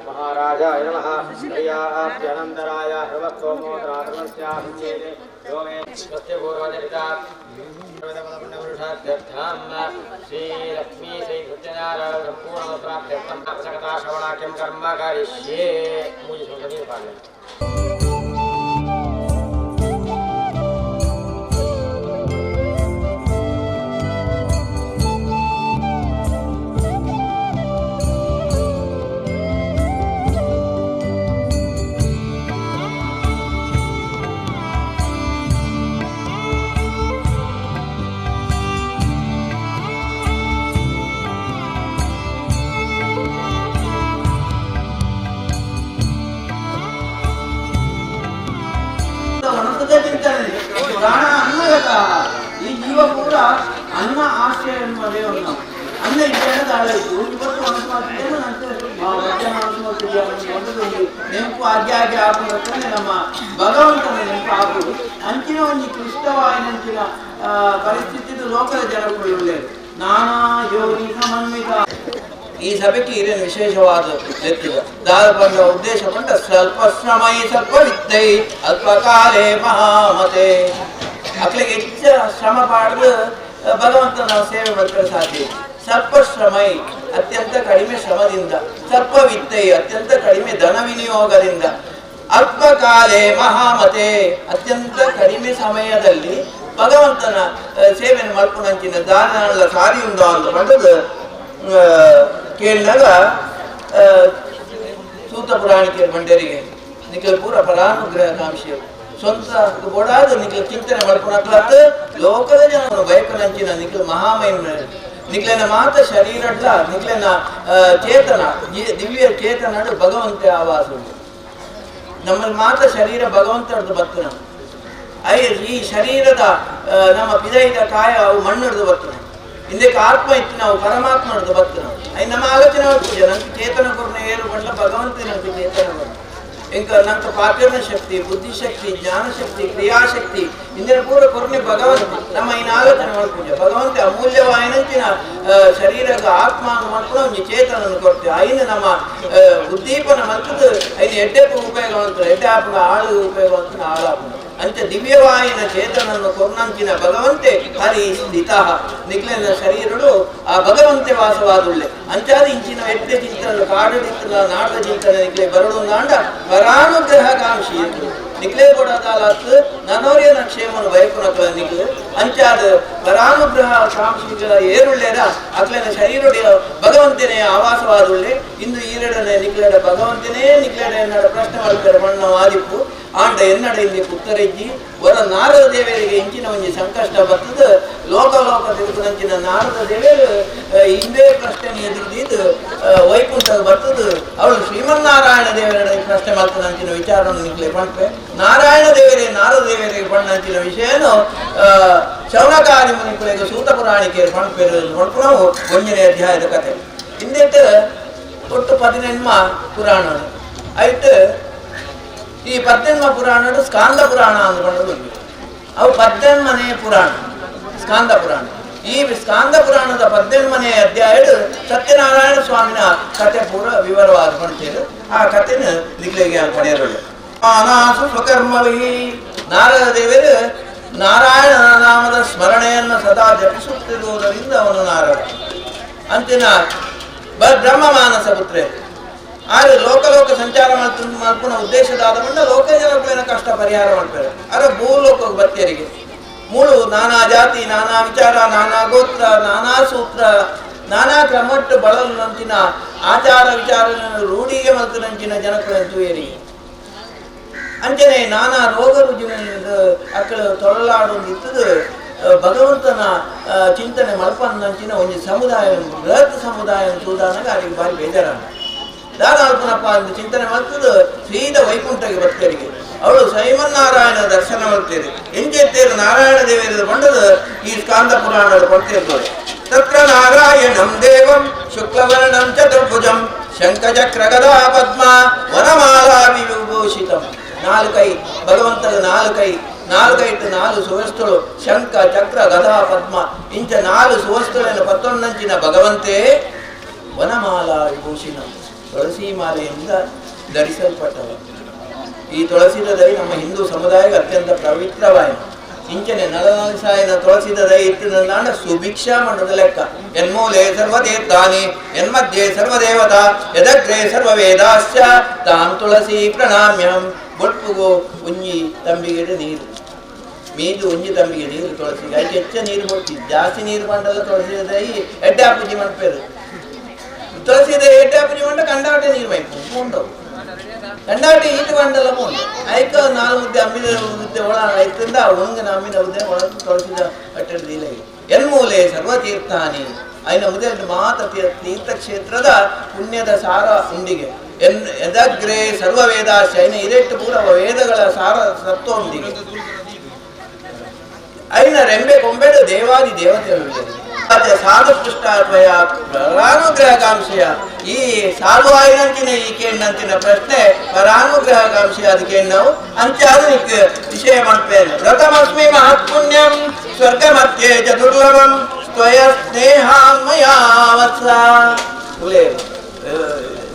महाराजाय नमः। प्रियाभ्यनन्तराय ह्रवस्तोमोत्राधर्मस्याभिषेके यो मे स्वस्य पूर्वचरिता पुरुषार्थ्यर्थं श्रीलक्ष्मी श्री सत्यनारायण सम्पूर्णप्राप्त्यर्थं सकता श्रवणाख्यं कर्म करिष्ये। ಈ ಜೀವ ಪೂರ ಅನ್ನ ಆಶ್ರಯ ಎನ್ನುವುದೇ ಒಂದು ಅನ್ನ ಇದ್ದಾಳೆ ನೆನಪು ಆಗಿ ಆಗುವುದಕ್ಕೆ ನಮ್ಮ ಭಗವಂತನ ನೆನಪು ಆಗುವುದು. ಅಂಚಿನ ಒಂದು ಕ್ಲಿಷ್ಟವಾಯಿನಂಚಿನ ಪರಿಸ್ಥಿತಿ ಲೋಕದ ಜನಗಳು ನಾನಾ ಯೋನಿ ಸಮನ್ವಿತ. ಈ ಸಭೆಗೆ ಇರೇನು ವಿಶೇಷವಾದ ಎತ್ತಿದ ದಾದ ಬಂದ ಉದ್ದೇಶ ಬಂದ ಸ್ವಲ್ಪ ಶ್ರಮೈ ಸ್ವಲ್ಪ ವಿದ್ಯೈ ಅಲ್ಪ ಕಾಲೇ ಮಹಾಮತೆ. ಅಕ್ಲಿಗೆ ಹೆಚ್ಚ ಶ್ರಮ ಪಾಡ್ದು ಭಗವಂತನ ಸೇವೆ ಮಾಡ್ತಾರೆ ಸಾಧ್ಯ. ಸ್ವಲ್ಪ ಶ್ರಮೈ ಅತ್ಯಂತ ಕಡಿಮೆ ಶ್ರಮದಿಂದ, ಸ್ವಲ್ಪ ವಿತ್ತೈ ಅತ್ಯಂತ ಕಡಿಮೆ ಧನ ವಿನಿಯೋಗದಿಂದ, ಅಲ್ಪ ಕಾಲೇ ಮಹಾಮತೆ ಅತ್ಯಂತ ಕಡಿಮೆ ಸಮಯದಲ್ಲಿ ಭಗವಂತನ ಸೇವೆಯನ್ನು ಮಾಡ್ಕೊಂಡಂಚಿನ ದಾನ ಸಾರಿ ಉಂಡ ಅಂತ ಬಂದದ್ದು ಕೇಳಿದಾಗ ಸೂತ ಪುರಾಣಿಕೆಯ ಬಂಡರಿಗೆ ನಿಖಲ್ ಪೂರ ಫಲಾನುಗ್ರಹ ಕಾಂಕ್ಷಿಯರು ಸ್ವಂತ ಬೋಡಾದ ನಿಖಲ್ ಚಿಂತನೆ ಮಾಡ್ಕೊಳಕ್ಲಾತ್ ಲೋಕದ ಜನರು ಬಯಕನಂಚಿನ ನಿಖಲ್ ಮಹಾಮೈನ್ ನಿಖಲನ ಮಾತ ಶರೀರಡ್ಲ ನಿಖಲನ ಚೇತನ ದಿವ್ಯ ಚೇತನಡು ಭಗವಂತ ಆವಾಸ ಉಂಟು. ನಮ್ಮಲ್ಲಿ ಮಾತ ಶರೀರ ಭಗವಂತಡ್ದು ಬರ್ತನ. ಈ ಶರೀರದ ನಮ್ಮ ಪಿದೈದ ಕಾಯ ಅವು ಮಣ್ಣುಡ್ದು ಬರ್ತನ. ಇಂದಕ್ಕೆ ಆತ್ಮ ಇತ್ತು ನಾವು ಪರಮಾತ್ಮ ಹಿಡಿದು ಬರ್ತನ. I ನಮ್ಮ ಆಲೋಚನೆ ಪೂಜೆ ನಂಗೆ ಚೇತನ ಕೊರ್ನ ಏರು ಬಂಡ್ಲ ಭಗವಂತ ನಂಗೆ ಚೇತನ ಕೊರ್ನ ಇಂಕ ನಂಗೆ ಪಾಕರಣ ಶಕ್ತಿ, ಬುದ್ಧಿಶಕ್ತಿ, ಜ್ಞಾನಶಕ್ತಿ, ಕ್ರಿಯಾಶಕ್ತಿ ಇಂದಿನ ಪೂರ ಕೊರ್ನೆ ಭಗವಂತ. ನಮ್ಮ ಇನ್ನು ಆಲೋಚನೆ ಪೂಜೆ ಭಗವಂತ ಅಮೂಲ್ಯವಾಯಿನಂಚಿನ ಶರೀರದ ಆತ್ಮ ಮಾಡ್ಕೊಂಡು ಒಂದು ಚೇತನನ್ನು ಕೊಡ್ತೇವೆ. ಐನು ನಮ್ಮ ಉದ್ದೀಪನ ಮತ್ತದು ಐನು ಎಡ್ಡೆಪ್ಪು ಉಪಯೋಗ ಮಾಡ್ತಾರೆ, ಎಡ್ಡೆ ಆಪುನ ಆಳು ಉಪಯೋಗ ಅಂತ ಆಳಾಪುನ ಅಂಚ ದಿವ್ಯವಾಯಿನ ಚೇತನನ್ನು ಕೊರ್ನಂಚಿನ ಭಗವಂತೆ ಹರಿ ಸ್ಥಿತ ನಿಕ್ಲಿನ ಶರೀರಡು ಆ ಭಗವಂತೆ ವಾಸವಾದುಳ್ಳೆ. ಅಂಚಾದ ಇಂಚಿನ ಎಡ್ಡೆ ಚಿಂತನ ಕಾಡು ಚಿಂತನ ನಾಡದ ಚಿಂತನೆ ನಿಕ್ಲೆ ಬರಡು ನಾಂಡ ಪರಾನುಗ್ರಹ ಕಾಂಕ್ಷಿ ನಿಕ್ಲೆ ಕೊಡದಾಲತ್ ನನೋರಿಯನ ಕ್ಷೇಮನು ಬಯಕುನಕ ನಿಕ್ಲು ಅಂಚಾದ ಪರಾನುಗ್ರಹ ಕಾಂಕ್ಷಿಗಳ ಏರುಳ್ಳೇರ ಅಕ್ಲೆನ ಶರೀರುடைய ಭಗವಂತನೇ ಆವಾಸವಾದುಳ್ಳೆ. ಇಂದು ಈರಡನೆ ನಿಕ್ಲೆಡ ಭಗವಂತನೇ ನಿಕ್ಲೆಡ ಎನ್ನಡ ಪ್ರಶ್ನೆ ಮಾಡ್ತಾರೆ ಬಣ್ಣ ವಾದಿಪ್ಪು ಆಂಡ ಎನ್ನಡ ಇಲ್ಲಿ ಪುತ್ತರೆಜ್ಜಿ ವರ ನಾರದ ದೇವರಿಗೆ ಇಂಚಿನ ಒಂಜಿ ಸಂಕಷ್ಟ ಬರ್ತದ. ಲೋಕ ಲೋಕ ತಿರುಗುನಂಚಿನ ನಾರದ ದೇವರು ಹಿಂದೆ ಪ್ರಶ್ನೆ ಎದುರುದೀದು ವೈಕುಂಠ ಬರ್ತದ. ಅವಳು ಶ್ರೀಮನ್ನಾರಾಯಣ ದೇವರ ಪ್ರಶ್ನೆ ಮಾಡ್ತದಂಚಿನ ವಿಚಾರವನ್ನು ನಿಕ್ಲೆ ಪಂಪೆ ನಾರಾಯಣ ದೇವರೇ ನಾರದ ದೇವರಿಗೆ ಪಣ್ಣಂಚಿನ ವಿಷಯನು ಶೌನಕಾದಿ ಮುನಿಕುಲೆಗೆ ಸೂತ ಪುರಾಣಿಕೆ ಪಂಪೆ ಪಂಪುನವು ಒಂದನೇ ಅಧ್ಯಾಯದ ಕತೆ. ಹಿಂದೆಟ್ಟು ಒಟ್ಟು 18 ಪುರಾಣ ಆಯ್ತು. ಈ 18 ಪುರಾಣ ಸ್ಕಾಂದ ಪುರಾಣ ಅಂದ್ಕೊಂಡು ಅವು 18ನೇ ಪುರಾಣ ಸ್ಕಾಂದ ಪುರಾಣ. ಈ ಸ್ಕಾಂದ ಪುರಾಣದ 18ನೇ ಅಧ್ಯಾಯ ಸತ್ಯನಾರಾಯಣ ಸ್ವಾಮಿನ ಕತೆ ಪೂರ ವಿವರವಾದ ಪಡ್ತೇವೆ. ಆ ಕಥೆನ ನಿಕ್ಲೆಗೆ ಪಡೆಯಲು ಸ್ವಕರ್ಮವಿ ನಾರದ ದೇವರು ನಾರಾಯಣ ನಾಮದ ಸ್ಮರಣೆಯನ್ನು ಸದಾ ಜಪಿಸುತ್ತಿರುವುದರಿಂದ ಅವನು ನಾರದ ಅಂತಿನ ಬ್ರಹ್ಮ ಮಾನಸ ಪುತ್ರೆ. ಆದರೆ ಲೋಕ ಲೋಕ ಸಂಚಾರ ಮಾಡ್ಕೊಳ ಉದ್ದೇಶದಾದ ಬಣ್ಣ ಲೋಕ ಜನಗಳ ಕಷ್ಟ ಪರಿಹಾರ ಮಾಡ್ತಾರೆ. ಆದರೆ ಭೂಲೋಕಕ್ಕೆ ಬತ್ತಿಯರಿಗೆ ಮೂಳು ನಾನಾ ಜಾತಿ ನಾನಾ ವಿಚಾರ ನಾನಾ ಗೋತ್ರ ನಾನಾ ಸೂತ್ರ ನಾನಾ ಕ್ರಮಟ್ಟು ಬಳಲಂಚಿನ ಆಚಾರ ವಿಚಾರ ರೂಢಿಗೆ ಮಲ್ತನಂಚಿನ ಜನಕುಲಂಚುವೇರಿಗೆ ಅಂಚನೆ ನಾನಾ ರೋಗ ರುಜಿನ ಅಕ್ಕಳು ತೊಳಲಾಡೊಂದಿತ್ತದು ಭಗವಂತನ ಚಿಂತನೆ ಮಲ್ಪನ್ನಂಚಿನ ಒಂದು ಸಮುದಾಯ ಬೃಹತ್ ಸಮುದಾಯ ತೂದಾನಾಗ ಅವರಿಗೆ ಭಾರಿ ಬೇಜಾರ. ಮಲ್ಪುನಪ್ಪ ಅಂತ ಚಿಂತನೆ ಮಾಡ್ತದೆ ಸೀದಾ ವೈಕುಂಠಗೆ ಭಕ್ತರಿಗೆ ಅವಳು ಶ್ರೀಮನ್ನಾರಾಯಣ ದರ್ಶನ ಮಾಡ್ತೀರಿ ಎಂಚೆತ್ತೇರು ನಾರಾಯಣ ದೇವರ ಬಂಡದ ಈ ಸ್ಕಾಂದ ಪುರಾಣದ ಕೊಡ್ತಿರ್ಬೋದು. ತತ್ರ ನಾರಾಯಣಂ ದೇವಂ ಶುಕ್ಲವರ್ಣಂ ಚತುರ್ಭುಜಂ ಶಂಖಚಕ್ರ ಗದಾ ಪದ್ಮ ವನಮಾಲಾ ವಿಭೂಷಿತಂ. ನಾಲ್ಕು ಕೈ ಭಗವಂತನ ನಾಲ್ಕು ಕೈ, ನಾಲ್ಕು ಇಟ್ಟು ನಾಲ್ಕು ಸುವಸ್ತುಳು ಶಂಖ ಚಕ್ರ ಗದಾ ಪದ್ಮ ಇಂಚ ನಾಲ್ಕು ಸುವಸ್ತುಗಳನ್ನು ಪತ್ತೊಂದಂಚಿನ ಭಗವಂತೇ ವನಮಾಲಾ ವಿಭೂಷಣ ತುಳಸಿ ಮಾಲೆಯಿಂದ ಧರಿಸಲ್ಪಟ್ಟವ. ಈ ತುಳಸಿದ ದೈ ನಮ್ಮ ಹಿಂದೂ ಸಮುದಾಯಕ್ಕೆ ಅತ್ಯಂತ ಪವಿತ್ರವಾಯಿನ. ಇಂಚನೆ ನಲಸಾಯನ ತುಳಸಿದ ದೈ ಇಟ್ಟಿನ ಸುಭಿಕ್ಷಾ ಮಂಡದ ಲೆಕ್ಕ. ಎನ್ಮೂಲೆ ಸರ್ವತೀರ್ಥಾನಿ ಎನ್ಮಧ್ಯೆ ಸರ್ವದೇವತಾ ಯದಗ್ರೆ ಸರ್ವವೇದಾಶ್ಚ ತಾಂ ತುಳಸಿ ಪ್ರಣಾಮ್ಯಂ. ಬೊಟ್ಟುಗು ಉಂಜಿ ತಂಬಿಗೆ ನೀರು ಮೀದು ಉಂಜಿ ತಂಬಿಗೆ ನೀರು ತುಳಸಿಗೆ ಅದಕ್ಕೆ ಹೆಚ್ಚು ನೀರು ಕೊಡ್ತೀವಿ. ಜಾಸ್ತಿ ನೀರು ಬಂಡಲ್ಲ ತುಳಸಿ ದೈ ಎಡ್ಡೆ ಪೂಜೆ ಮಾಡ್ಪೇರು. ತುಳಸಿ ದೈ ಎಡ್ಡೆ ಪೂಜೆ ಮಂಡ ಕಂಡಾಟೆ ನೀರು ಮೈಪು ಉಂಟು ಕಂಡಾಟೆ ಈಟು ಬಂಡಲ್ಲ ಉಂಟು. ಐಕ ನಾಲ್ಕು ಮುದ್ದೆ ಅಮ್ಮಿನ ಮುದ್ದೆ ಒಳ ಐತಿಂದ ಉಣಂಗನ ಅಮ್ಮಿನ ಮುದ್ದೆ ಒಳ ತುಳಸಿದ ಕಟ್ಟಡದಿಲ್ಲ. ಎನ್ಮೂಲೆ ಸರ್ವತೀರ್ಥಾನಿ ಐನ ಮುದ್ದೆ ಮಾತ್ರ ತೀರ್ಥಕ್ಷೇತ್ರದ ಪುಣ್ಯದ ಸಾರ ಉಂಡಿಗೆ. ಎನ್ ಎದಗ್ರೆ ಸರ್ವವೇದಾಶ ಐನ ಇರೆಟ್ಟು ಪೂರ ವೇದಗಳ ಸಾರ ಸತ್ವ ಉಂಡಿಗೆ. ಐನ ರೆಂಬೆ ಕೊಂಬೆಡು ದೇವಾದಿ ದೇವತೆಗಳು ಸಾಧು ಪೃಷ್ಟಾತ್ಮಯ ಪರಾನುಗ್ರಹಕಾಂಕ್ಷೆಯ ಈ ಸಾಧು ಆಯಿನಂಚಿನ ಈ ಕೇಳಿನಂಚಿನ ಪ್ರಶ್ನೆ ಪರಾನುಗ್ರಹಕಾಂಕ್ಷೆಯ ಅದಕ್ಕೆ ನಾವು ಅಂಚಾಧುನಿಕ ವಿಷಯ ಮಾಡ್ತೇನೆ. ವ್ರತಮಸ್ಮಿ ಮಹತ್ಪುಣ್ಯಂ ಸ್ವರ್ಗಮಧ್ಯೆ ಚ ದುರ್ಲಭಂ ತ್ವಯ ಸ್ನೇಹಾನ್ಮಯಾ ವತ್ಸ.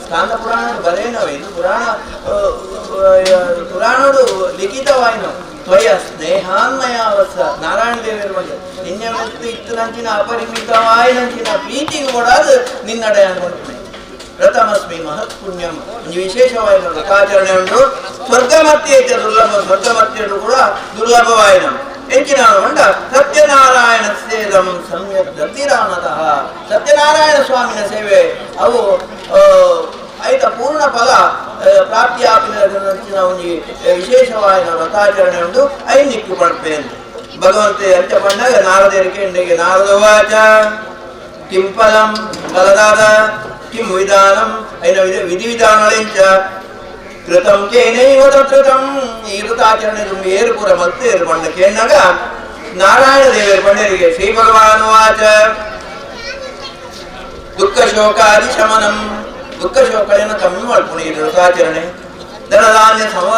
ಸ್ಕಾಂದ ಪುರಾಣ ಬರೇನವ ಇದು ಪುರಾಣ ಪುರಾಣಡು ಲಿಖಿತವಾಯಿನ ತ್ವಯ ಸ್ನೇಹಾನ್ಮಯ ವತ್ಸ. ನಾರಾಯಣ ದೇವರ ಬಗ್ಗೆ ನಿನ್ನೆ ಮತ್ತು ಇತ್ತು ನಂಚಿನ ಅಪರಿಮಿತವಾಯಿನಂಚಿನ ಪ್ರೀತಿಗೆ ಕೊಡಾದು ನಿನ್ನಡೆ ಅನ್ಕೊಂಡೆ. ವ್ರತಮಸ್ಮಿ ಮಹತ್ ಪುಣ್ಯಂ ಒಂದು ವಿಶೇಷವಾಯಿನ ವ್ರತಾಚರಣೆ ಉಂಟು. ಸ್ವರ್ಗಮತ್ಯೆ ದುರ್ಲಭ, ಸ್ವರ್ಗಮತ್ಯರು ಕೂಡ ದುರ್ಲಭವಾಯಿನ. ಎಂಚಿನ ಉಂಡ ಸತ್ಯನಾರಾಯಣ ಸೇದಂ ಸಮ್ಯಕ್ ದರ್ದಿರಾಮತಃ. ಸತ್ಯನಾರಾಯಣ ಸ್ವಾಮಿನ ಸೇವೆ ಅವು ಐತ ಪೂರ್ಣ ಫಲ ಪ್ರಾಪ್ತಿಯಾಪಿನ ಒಂಜಿ ವಿಶೇಷವಾಯಿನ ವ್ರತಾಚರಣೆ ಉಂಟು. ಐನಿಕ್ಕು ಪಡ್ಪೇನು ಭಗವಂತೆ ಅಂಚ ಪಂಡಾಗ ನಾರದೇರಿಕೆ ಇಂಡೆಗೆ ನಾರದವಾಚ ಕಿಂ ಫಲಂ ಫಲದಾದ ಕಿಂ ವಿಧಾನಂ ಐನ ವಿಧಿ ವಿಧಾನಗಳೆಂಚ ಕೃತಂ ಕೇನೈವ ತತ್ಕೃತಂ. ಈ ವ್ರತಾಚರಣೆ ತುಂಬ ಏರು ಪೂರ ಮತ್ತೆ ಏರು ಪಂಡ ಕೇಳಿನಾಗ ನಾರಾಯಣ ದೇವರು ಪಂಡರಿಗೆ ಶ್ರೀ ಭಗವಾನ್ ವಾಚ ದುಃಖ ಶೋಕಾದಿ ಶಮನಂ. ದುಃಖ ಶೋಕಗಳನ್ನು ಕಮ್ಮಿ ಮಾಡ್ಕೊಂಡು ಈ ವ್ರತಾಚರಣೆ ಧನಧಾನ್ಯ ಸಮ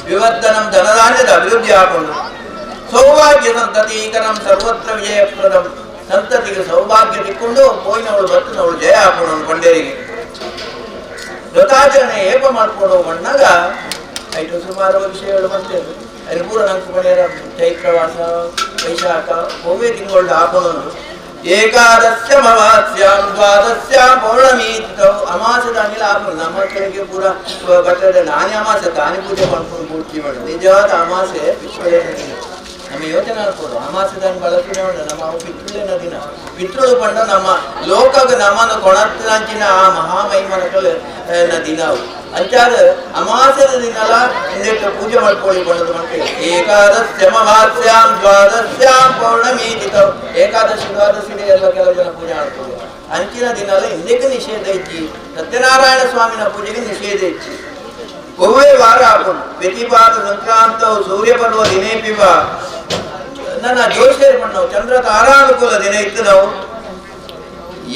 ವಿವರ್ಧನಂ ಧನಧಾನ್ಯದ ಅಭಿವೃದ್ಧಿ ಹಾಕೊಂಡು ಸೌಭಾಗ್ಯ ಸಂತತೀಕರಂ ಸರ್ವತ್ರ ವಿಜಯಪ್ರದಂ. ಸಂತತಿಗೆ ಸೌಭಾಗ್ಯ ತಿಕ್ಕೊಂಡು ಪೋಯಿನವಳು ಬತ್ತಿನವಳು ಜಯ ಹಾಕೊಂಡು ಪಂಡರಿಗೆ ವ್ರತಾಚರಣೆ ಏಪ ಮಾಡ್ಕೊಂಡು ಮಣ್ಣಾಗ ಐಟು ಸುಮಾರು ವಿಷಯಗಳು ಬರ್ತೇವೆ. ಅಲ್ಲಿ ಪೂರ ನಂಗೆ ಮನೆಯ ಚೈತ್ರವಾಸ ವೈಶಾಖ ಒವ್ವೇ ತಿಂಗಳು ಹಾಕೊಂಡು ಏಕಾದಶ್ಯ ಅಮಾವಾಸ್ಯಾಂ ದ್ವಾದಶ್ಯಾಂ ಪೌರ್ಣಮಿ ತಿಥೌ. ಅಮಾವಾಸ್ಯದ ಅನಿಲ ಹಾಕೊಂಡು ನಮ್ಮ ಕಡೆಗೆ ಪೂರ ಬರ್ತದೆ. ನಾನೇ ಅಮಾವಾಸ್ಯೆ ತಾನೇ ಪೂಜೆ ಮಾಡ್ಕೊಂಡು ಪೂರ್ತಿ ಮಾಡೋದು. ನಿಜವಾದ ಅಮಾವಾಸ್ಯೆ ವಿಶ್ವದ ದಿನ. ನಮ್ಮ ಯೋಚನೆ ಮಾಡ್ಬೋದು ಅಮಾವಾಸ್ಯೆ ದಾನಿ ಬಳಸುನೇ ಉಂಟು. ನಮ್ಮ ಪಿತೃಳಿನ ದಿನ ಪಿತೃಳು ಪಂಡ ನಮ್ಮ ಲೋಕಗ ನಮ್ಮನ್ನು ಕೊಣತ್ತಿನಂಚಿನ ಆ ಮಹಾಮಹಿಮನಕಲ್ ದಿನ ಅವು. ಅಂಚಾದ ಅಮಾವಾಸ್ಯದ ದಿನಲ ಹಿಂದೆಟ್ಟು ಪೂಜೆ ಮಾಡ್ಕೊಳ್ಳಿ ಬಣ್ಣದ ಮಕ್ಕಳು. ಏಕಾದಶ್ಯ ಅಮಾವಾಸ್ಯಾಂ ದ್ವಾದಶ್ಯಾಂ ಪೌರ್ಣಮಿ ತಿಥೌ. ಏಕಾದಶಿ ದ್ವಾದಶಿ ಎಲ್ಲ ಕೆಲವು ಜನ ಪೂಜೆ ಮಾಡ್ಕೊಳ್ಳಿ. ಅಂಚಿನ ದಿನಲ ಹಿಂದಕ್ಕೆ ನಿಷೇಧ ಇಚ್ಚಿ ಸತ್ಯನಾರಾಯಣ ಸ್ವಾಮಿನ ಪೂಜೆಗೆ ನಿಷೇಧ ಇಚ್ಚಿ ಒವ್ವೇ ವಾರ ಹಾಕೊಂಡು ವ್ಯತಿಪಾತ ಸಂಕ್ರಾಂತವು ಸೂರ್ಯ ಪರ್ವ ದಿನೇ ಪಿವ ನನ್ನ ಜೋಶಿಯರ್ ಮಣ್ಣವು ಚಂದ್ರ ತಾರಾನುಕೂಲ ದಿನ ಇತ್ತು. ನಾವು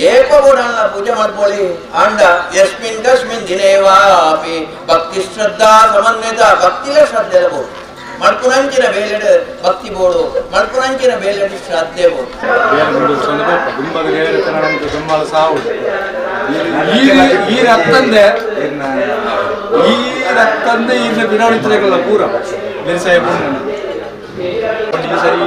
ಏಕಗೂಡನ್ನ ಪೂಜೆ ಮಾಡ್ಕೊಳ್ಳಿ ಆಂಡ ಯಸ್ಮಿನ್ ಕಸ್ಮಿನ್ ದಿನೇವಾಪಿ ಭಕ್ತಿ ಶ್ರದ್ಧಾ ಸಮನ್ವಿತ. ಭಕ್ತಿಲೇ ಶ್ರದ್ಧೆ ಇರಬಹುದು. ಮಡ್ಪುನಂಚಿನ ಬೇಲೆಡು ಭಕ್ತಿ ಬೋಡು, ಮಡ್ಪುನಂಚಿನ ಬೇಲೆಡು ಶ್ರದ್ಧೆ ಬೋಡು. ಈ ರತ್ತಂದೆ ಈ ರತ್ತಂದೆ ಈರ್ನ ಬಿಡಾಡಿತ್ರಗಲ್ಲ ಪೂರ ಬೇರೆ ಈ ಸರಿ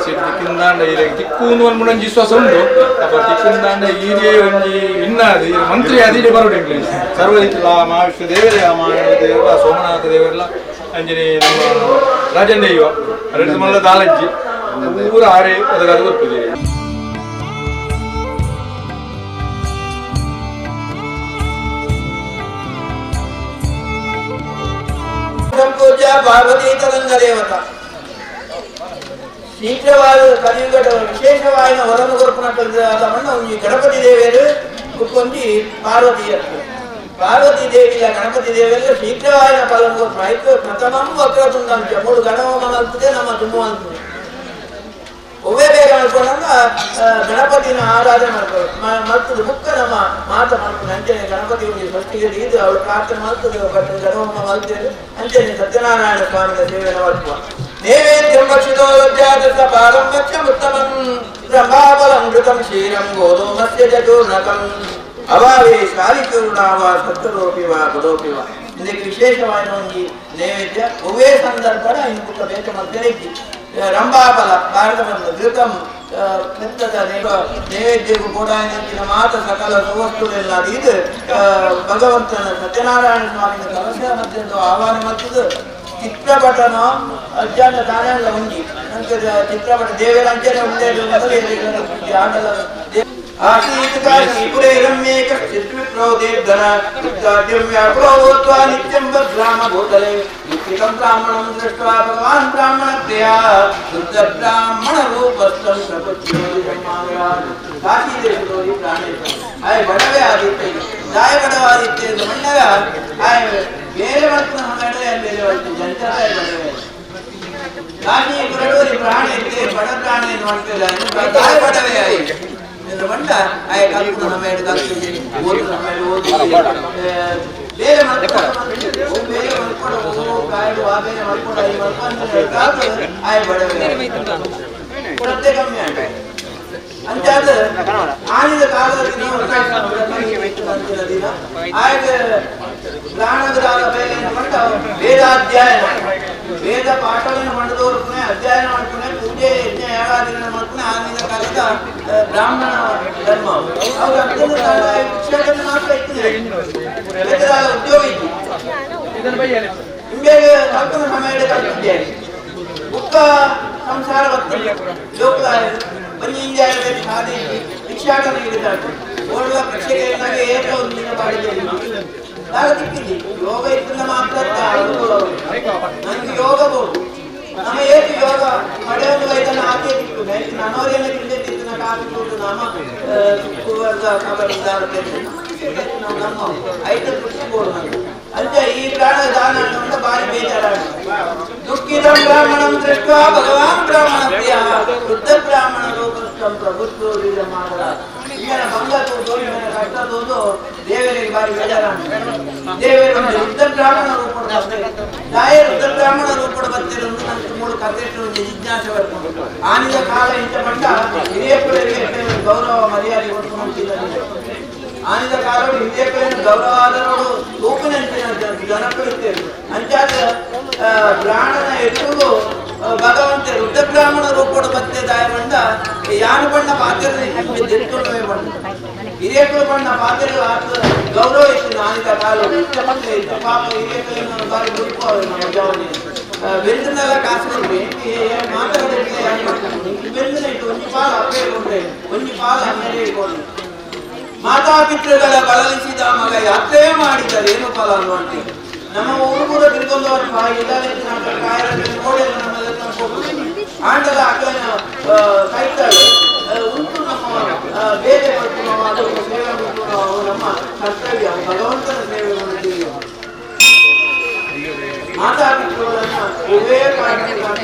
ಸೀಟ್ ತಿಕ್ಕಿಂದಾಂಡ ಈರೆಗ್ ತಿಕ್ಕೂಂದು ಒಂದು ಮುಂಡೊಂಜಿ ವಿಶ್ವಾಸ ಉಂಟು. ಅಪ್ಪ ತಿಕ್ಕಿಂದಾಂಡ ಈರೇ ಒಂಜಿ ಇನ್ನಾದು ಈರೆ ಮಂತ್ರಿ ಅದಿಡೆ ಬರೋಡು ಇಂಗ್ಲೀಷ್ ಸರ್ವ ದಿಕ್ಕಿಲ್ಲ ಮಹಾವಿಷ್ಣು ದೇವರೇ ಮಹಾವಿಷ್ಣು ದೇವರ ಸೋಮನಾಥ ದೇವರೆಲ್ಲ ಅಂಜನೆ ನಮ್ಮ ರಾಜಣ್ಣಯ್ಯ ಎರಡು ಮಲ್ಲ ದಾಲಜ್ಜಿ ಪೂರ ಆರೆ ಅದಕ್ಕೆ ಅದು ಬರ್ಪುಜಿ. ಪೂಜಾ ಪಾರ್ವತಿ ತರಂಗ ದೇವತ ಶೀಘ್ರವಾದ ಕಲಿಯುಗದ ವಿಶೇಷವಾಯಿನ ವರನು ಕೊರ್ಪುನಟ್ಟು ಮಣ್ಣ ಒಂಜಿ ಗಣಪತಿ ದೇವರು ಬುಕ್ಕೊಂಜಿ ಪಾರ್ವತಿ. ಪಾರ್ವತಿ ದೇವಿಯ ಗಣಪತಿ ದೇವಿಯಲ್ಲ ಶೀಘ್ರವಾಯಿನ ಫಲಂ ಐತು ಪ್ರಥಮಂ ವಕ್ರತುಂಡಂ ಚ ಮೂಡು ಗಣಹೋಮ ಮಲ್ತದೆ ನಮ್ಮ ತುಂಬುವಂತದ್ದು ಒವ್ವೇ ಬೇಗ ಮಾಡ್ಕೊಂಡ ಗಣಪತಿನ ಆರಾಧನೆ ಮಾಡ್ಕೊಳ್ಳೋ ಮಲ್ತದ ಬುಕ್ಕ ನಮ್ಮ ಮಾತ ಮಾಡ್ಕೊಂಡು ಅಂಚನೆ ಗಣಪತಿ ಒಂದು ಫಸ್ಟಿಗೆ ಇದು ಅವಳು ಪ್ರಾರ್ಥನೆ ಮಾಡ್ತದೆ ಬಟ್ ಗಣಹೋಮ ಮಲ್ತೇವೆ ಅಂಚನೆ ಸತ್ಯನಾರಾಯಣ ಸ್ವಾಮಿಯ ಸೇವೆಯನ್ನು ಮಾಡ್ಕುವ ನೈವೇದ್ಯಂ ಭಕ್ಷಿತೋ ಲಜ್ಜಾದತ್ತ ಪಾಲಂ ಭಕ್ಷ್ಯಮುತ್ತಮಂ ರಂಭಾಫಲಂ ಘೃತಂ ಕ್ಷೀರಂ ಗೋಧೂಮಸ್ಯ ಚ ಚೂರ್ಣಕಂ ಅಭಾವೇ ಶಾಲಿಚೂರ್ಣಾವ ಸತ್ತರೋಪಿ ವಾ ಗುಡೋಪಿ ವಾ. ಇದಕ್ಕೆ ವಿಶೇಷವಾದ ಒಂದು ನೈವೇದ್ಯ ಒವ್ವೇ ಸಂದರ್ಭ ಇನ್ನು ಬುಕ್ಕ ಬೇಕ ಮಲ್ತೇನೆ ರಂಭಾಫಲ ಭಾರತ ಘೃತಂ ಮೆತ್ತದ ನೈವೇದ್ಯಕ್ಕೂ ಕೂಡ ಮಾತ ಸಕಲ ಸುವಸ್ತುಗಳೆಲ್ಲ ಇದು ಭಗವಂತನ ಸತ್ಯನಾರಾಯಣ ಸ್ವಾಮಿನ ಕಲಶ ಮಧ್ಯದ ಆಹ್ವಾನ ಮತ್ತದು ಚಿತ್ರಪಟನ ಅಜ್ಜಾನ ತಾನೆಲ್ಲ ಉಂಜಿ ನಂತರ ಚಿತ್ರಪಟ ದೇವರ ಅಂಚನೆ ಉಂಡೆ ಆಟಲ ಆಸೀತ್ ಕಾಶೀಪುರೇ ರಮ್ಯೇ ಕಶ್ಚಿತ್ ವಿಪ್ರೋ ದೇವ್ಧನ ವೃತ್ತಾದ್ಯಂ ವ್ಯಾಕುಲೋ ಭೂತ್ವಾ ನಿತ್ಯಂ ಬಭ್ರಾಮ ಭೂತಲೆ ದುಃಖಿತಂ ಬ್ರಾಹ್ಮಣಂ ದೃಷ್ಟ್ವಾ ಭಗವಾನ್ ಬ್ರಾಹ್ಮಣ ಪ್ರಿಯ ಶುದ್ಧ ಬ್ರಾಹ್ಮಣ ರೂಪಸ್ಥಂ ಪ್ರಪಂಚ. ಕಾಶಿ ದೇಶದೋರಿ ಪ್ರಾಣೇಶ್ವರ ಆಯ್ ಬಡವೇ ಆದಿತ್ಯ ದಾಯ ಬಡವ ಆದಿತ್ಯ ಎಂದು ಮಣ್ಣಗ ಆಯ್ ಬೇರೆ ಮಕ್ಕಳ ಹಂಗಡೆ ಬೇರೆ ಹೊರತು ಜನತಾಯ ಬಡವೇ. ಕಾಶಿ ಪುರಡೋರಿ ಪ್ರಾಣ ಇತ್ತೆ ಬಡ ಪ್ರಾಣಿ ಎಂದು ಮಾಡ್ತಿಲ್ಲ ದಾಯ ಬಡವೇ ಆಯ್ ಎಂದು ಬಂಡ ಆಯ್ ಕಲ್ಪು ನಮ್ಮ ಎರಡು ಕಲ್ತು ಓದು ನಮ್ಮ ಎರಡು ಓದು ಬೇರೆ ಮಕ್ಕಳು ಬೇರೆ ಮಲ್ಕೊಡ ಕಾಯ್ದು ಆ ಬೇರೆ ಮಲ್ಕೊಡ ಈ ಮಲ್ಕೊಂಡು ಆಯ್ ಬಡವೇ ಕೊರತೆ ಕಮ್ಮಿ ಆಯ್ತು ಅಂಚಾದ ಆನಿದ ಕಾಲದ ದಿನ ದಿನ ಆಯ್ತು ಪ್ರಾಣದ ಬೇರೆ ಮಂಡ ವೇದಾಧ್ಯಯನ ವೇದ ಪಾಠವನ್ನು ಮಾಡಿದವರು ಅಧ್ಯಯನ ಮಾಡ್ಕೊಂಡೆ ಪೂಜೆ ಯಜ್ಞ ಯಾಗಾದಿಗಳನ್ನ ಮಾಡ್ಕೊಂಡೆ ಆನಿದ ಕಾಲದ ಬ್ರಾಹ್ಮಣ ಧರ್ಮ ಅವ್ರು ಅತ್ಯಂತ ಶಿಕ್ಷಕನ ಮಾತ್ರ ಇತ್ತು ವೇದದ ಉದ್ಯೋಗ ಇತ್ತು ಹಿಂಗೆ ಕಲ್ಪನ ಸಮಯದ ಕಲ್ಪಿದ್ದೇನೆ ಬುಕ್ಕ ಸಂಸಾರ ಬರ್ತದೆ ಲೋಕ ಒಂಜಿ ಸಾಧಿ ಭಿಕ್ಷಾಟನ ಹಿಡಿದಾಟ ಓಡುವ ಭಿಕ್ಷೆಗೆ ಏಕ ಒಂದು ದಿನ ಬಾಡಿಗೆ ನಾನು ತಿಕ್ಕಿದ್ದಿ ಯೋಗ ಇದ್ದ ಮಾತ್ರ ನನಗೆ ಯೋಗ ಬೋದು ನಮ್ಮ ಏಕೆ ಯೋಗ ಪಡೆಯಲು ಇದನ್ನು ಆಕೆ ತಿಕ್ಕು ನನ್ನವರೆಲ್ಲ ತಿಂದಿದ್ದ ಕಾಫಿ ಕೊಟ್ಟು ನಮ್ಮ ನಮ್ಮ ಐತ ಕೃಷಿ ಬೋಡು ನನಗೆ ಅಂಚ ಈ ಪ್ರಾಣ ದಾನ ಅಂತ ಬಾರಿ ಬೇಜಾರಾಗ. ದುಃಖಿತಂ ಬ್ರಾಹ್ಮಣಂ ದೃಷ್ಟ್ವಾ ಭಗವಾನ್ ಬ್ರಾಹ್ಮಣ ಪ್ರಿಯ ಶುದ್ಧ ಬ್ರಾಹ್ಮಣ ರೂಪಸ್ಥಂ ಪ್ರಭುತ್ವ ಮಾಡಲ. ಈಗಿನ ಭಂಗ ತೋದು ಇವನ ಕಷ್ಟ ತೋದು ದೇವರಿಗೆ ಬಾರಿ ಬೇಜಾರಾಗ. ದೇವರು ರುದ್ರ ಬ್ರಾಹ್ಮಣ ರೂಪದ ದಾಯ ರುದ್ರ ಬ್ರಾಹ್ಮಣ ರೂಪದ ಬರ್ತಿರೋದು ನನ್ನ ಮೂಲ ಕಥೆ ಜಿಜ್ಞಾಸೆ ಬರ್ಕೊಂಡು ಆನಿದ ಕಾಲ ಇಂಥ ಮಂಡ ಹಿರಿಯಪ್ಪರಿಗೆ ಗೌರವ ಮರ್ಯಾದೆ ಕೊಟ್ಟು ಮಾಡ್ತಿದ್ದಾರೆ. ಆನಿದ ಕಾಲವು ಹಿರಿಯಪ್ಪರನ್ನು ಗೌರವ ಆದರೋಡು ತೂಪಿನಂಚಿನ ಜನಪ್ರಿಯತೆ ಅಂಚಾದ ಬ್ರಾಹ್ಮಣನ ಎದುರು ಭಗವಂತ ರುದ್ರ ಬ್ರಾಹ್ಮಣ ರೂಪೋಡು ಮತ್ತೆ ದಾಯಮಂಡ ಯಾನು ಬಣ್ಣ ಪಾತ್ರ ತಿಳ್ಕೊಂಡವೇ ಬಣ್ಣ ಹಿರಿಯಕ್ಕಳು ಬಣ್ಣ ಪಾತ್ರ ಗೌರವ ಇತ್ತು ಆನಿದ ಕಾಲವು ಇಷ್ಟ ಪಾಪ ಹಿರಿಯಕ್ಕಳನ್ನು ಬಾರಿ ಗುರುಪು ನಮ್ಮ ಜವನಿ ಬೆಂದನೆಲ್ಲ ಕಾಸು ಕೊಡ್ರಿ ಮಾತಾಡೋದಕ್ಕೆ ಬೆಂದನೆ ಇಟ್ಟು ಒಂಜಿ ಪಾಲ ಅಪ್ಪೇ ಕೊಡ್ರೆ ಒಂಜಿ ಪಾಲ ಅಮ್ಮೇಲೆ ಕೊಡ್ರಿ. ಮಾತಾಪಿತೃಗಳ ಬಳಲಿಸಿದ ಮಗ ಯಾತ್ರೆ ಮಾಡಿದರೇನು ಫಲ ಅನ್ನುವಂತೆ ನಮ್ಮ ಊರು ಕೂಡ ತಿಳ್ಕೊಂಡವರು ಎಲ್ಲ ಆಂಡಲ ಅಕ್ಕನ ಕೈತಾಳೆ ಉಂಟು ನಮ್ಮ ಬೇರೆ ನಾವು ಅದು ಸೇವೆ ನಾವು ನಮ್ಮ ಕರ್ತವ್ಯ ಭಗವಂತನ ಸೇವೆ ಮಾಡುತ್ತೀವಿ. ಮಾತಾಪಿತೃಗಳನ್ನ ಉಭಯ ಕಾರಣಕ್ಕೆ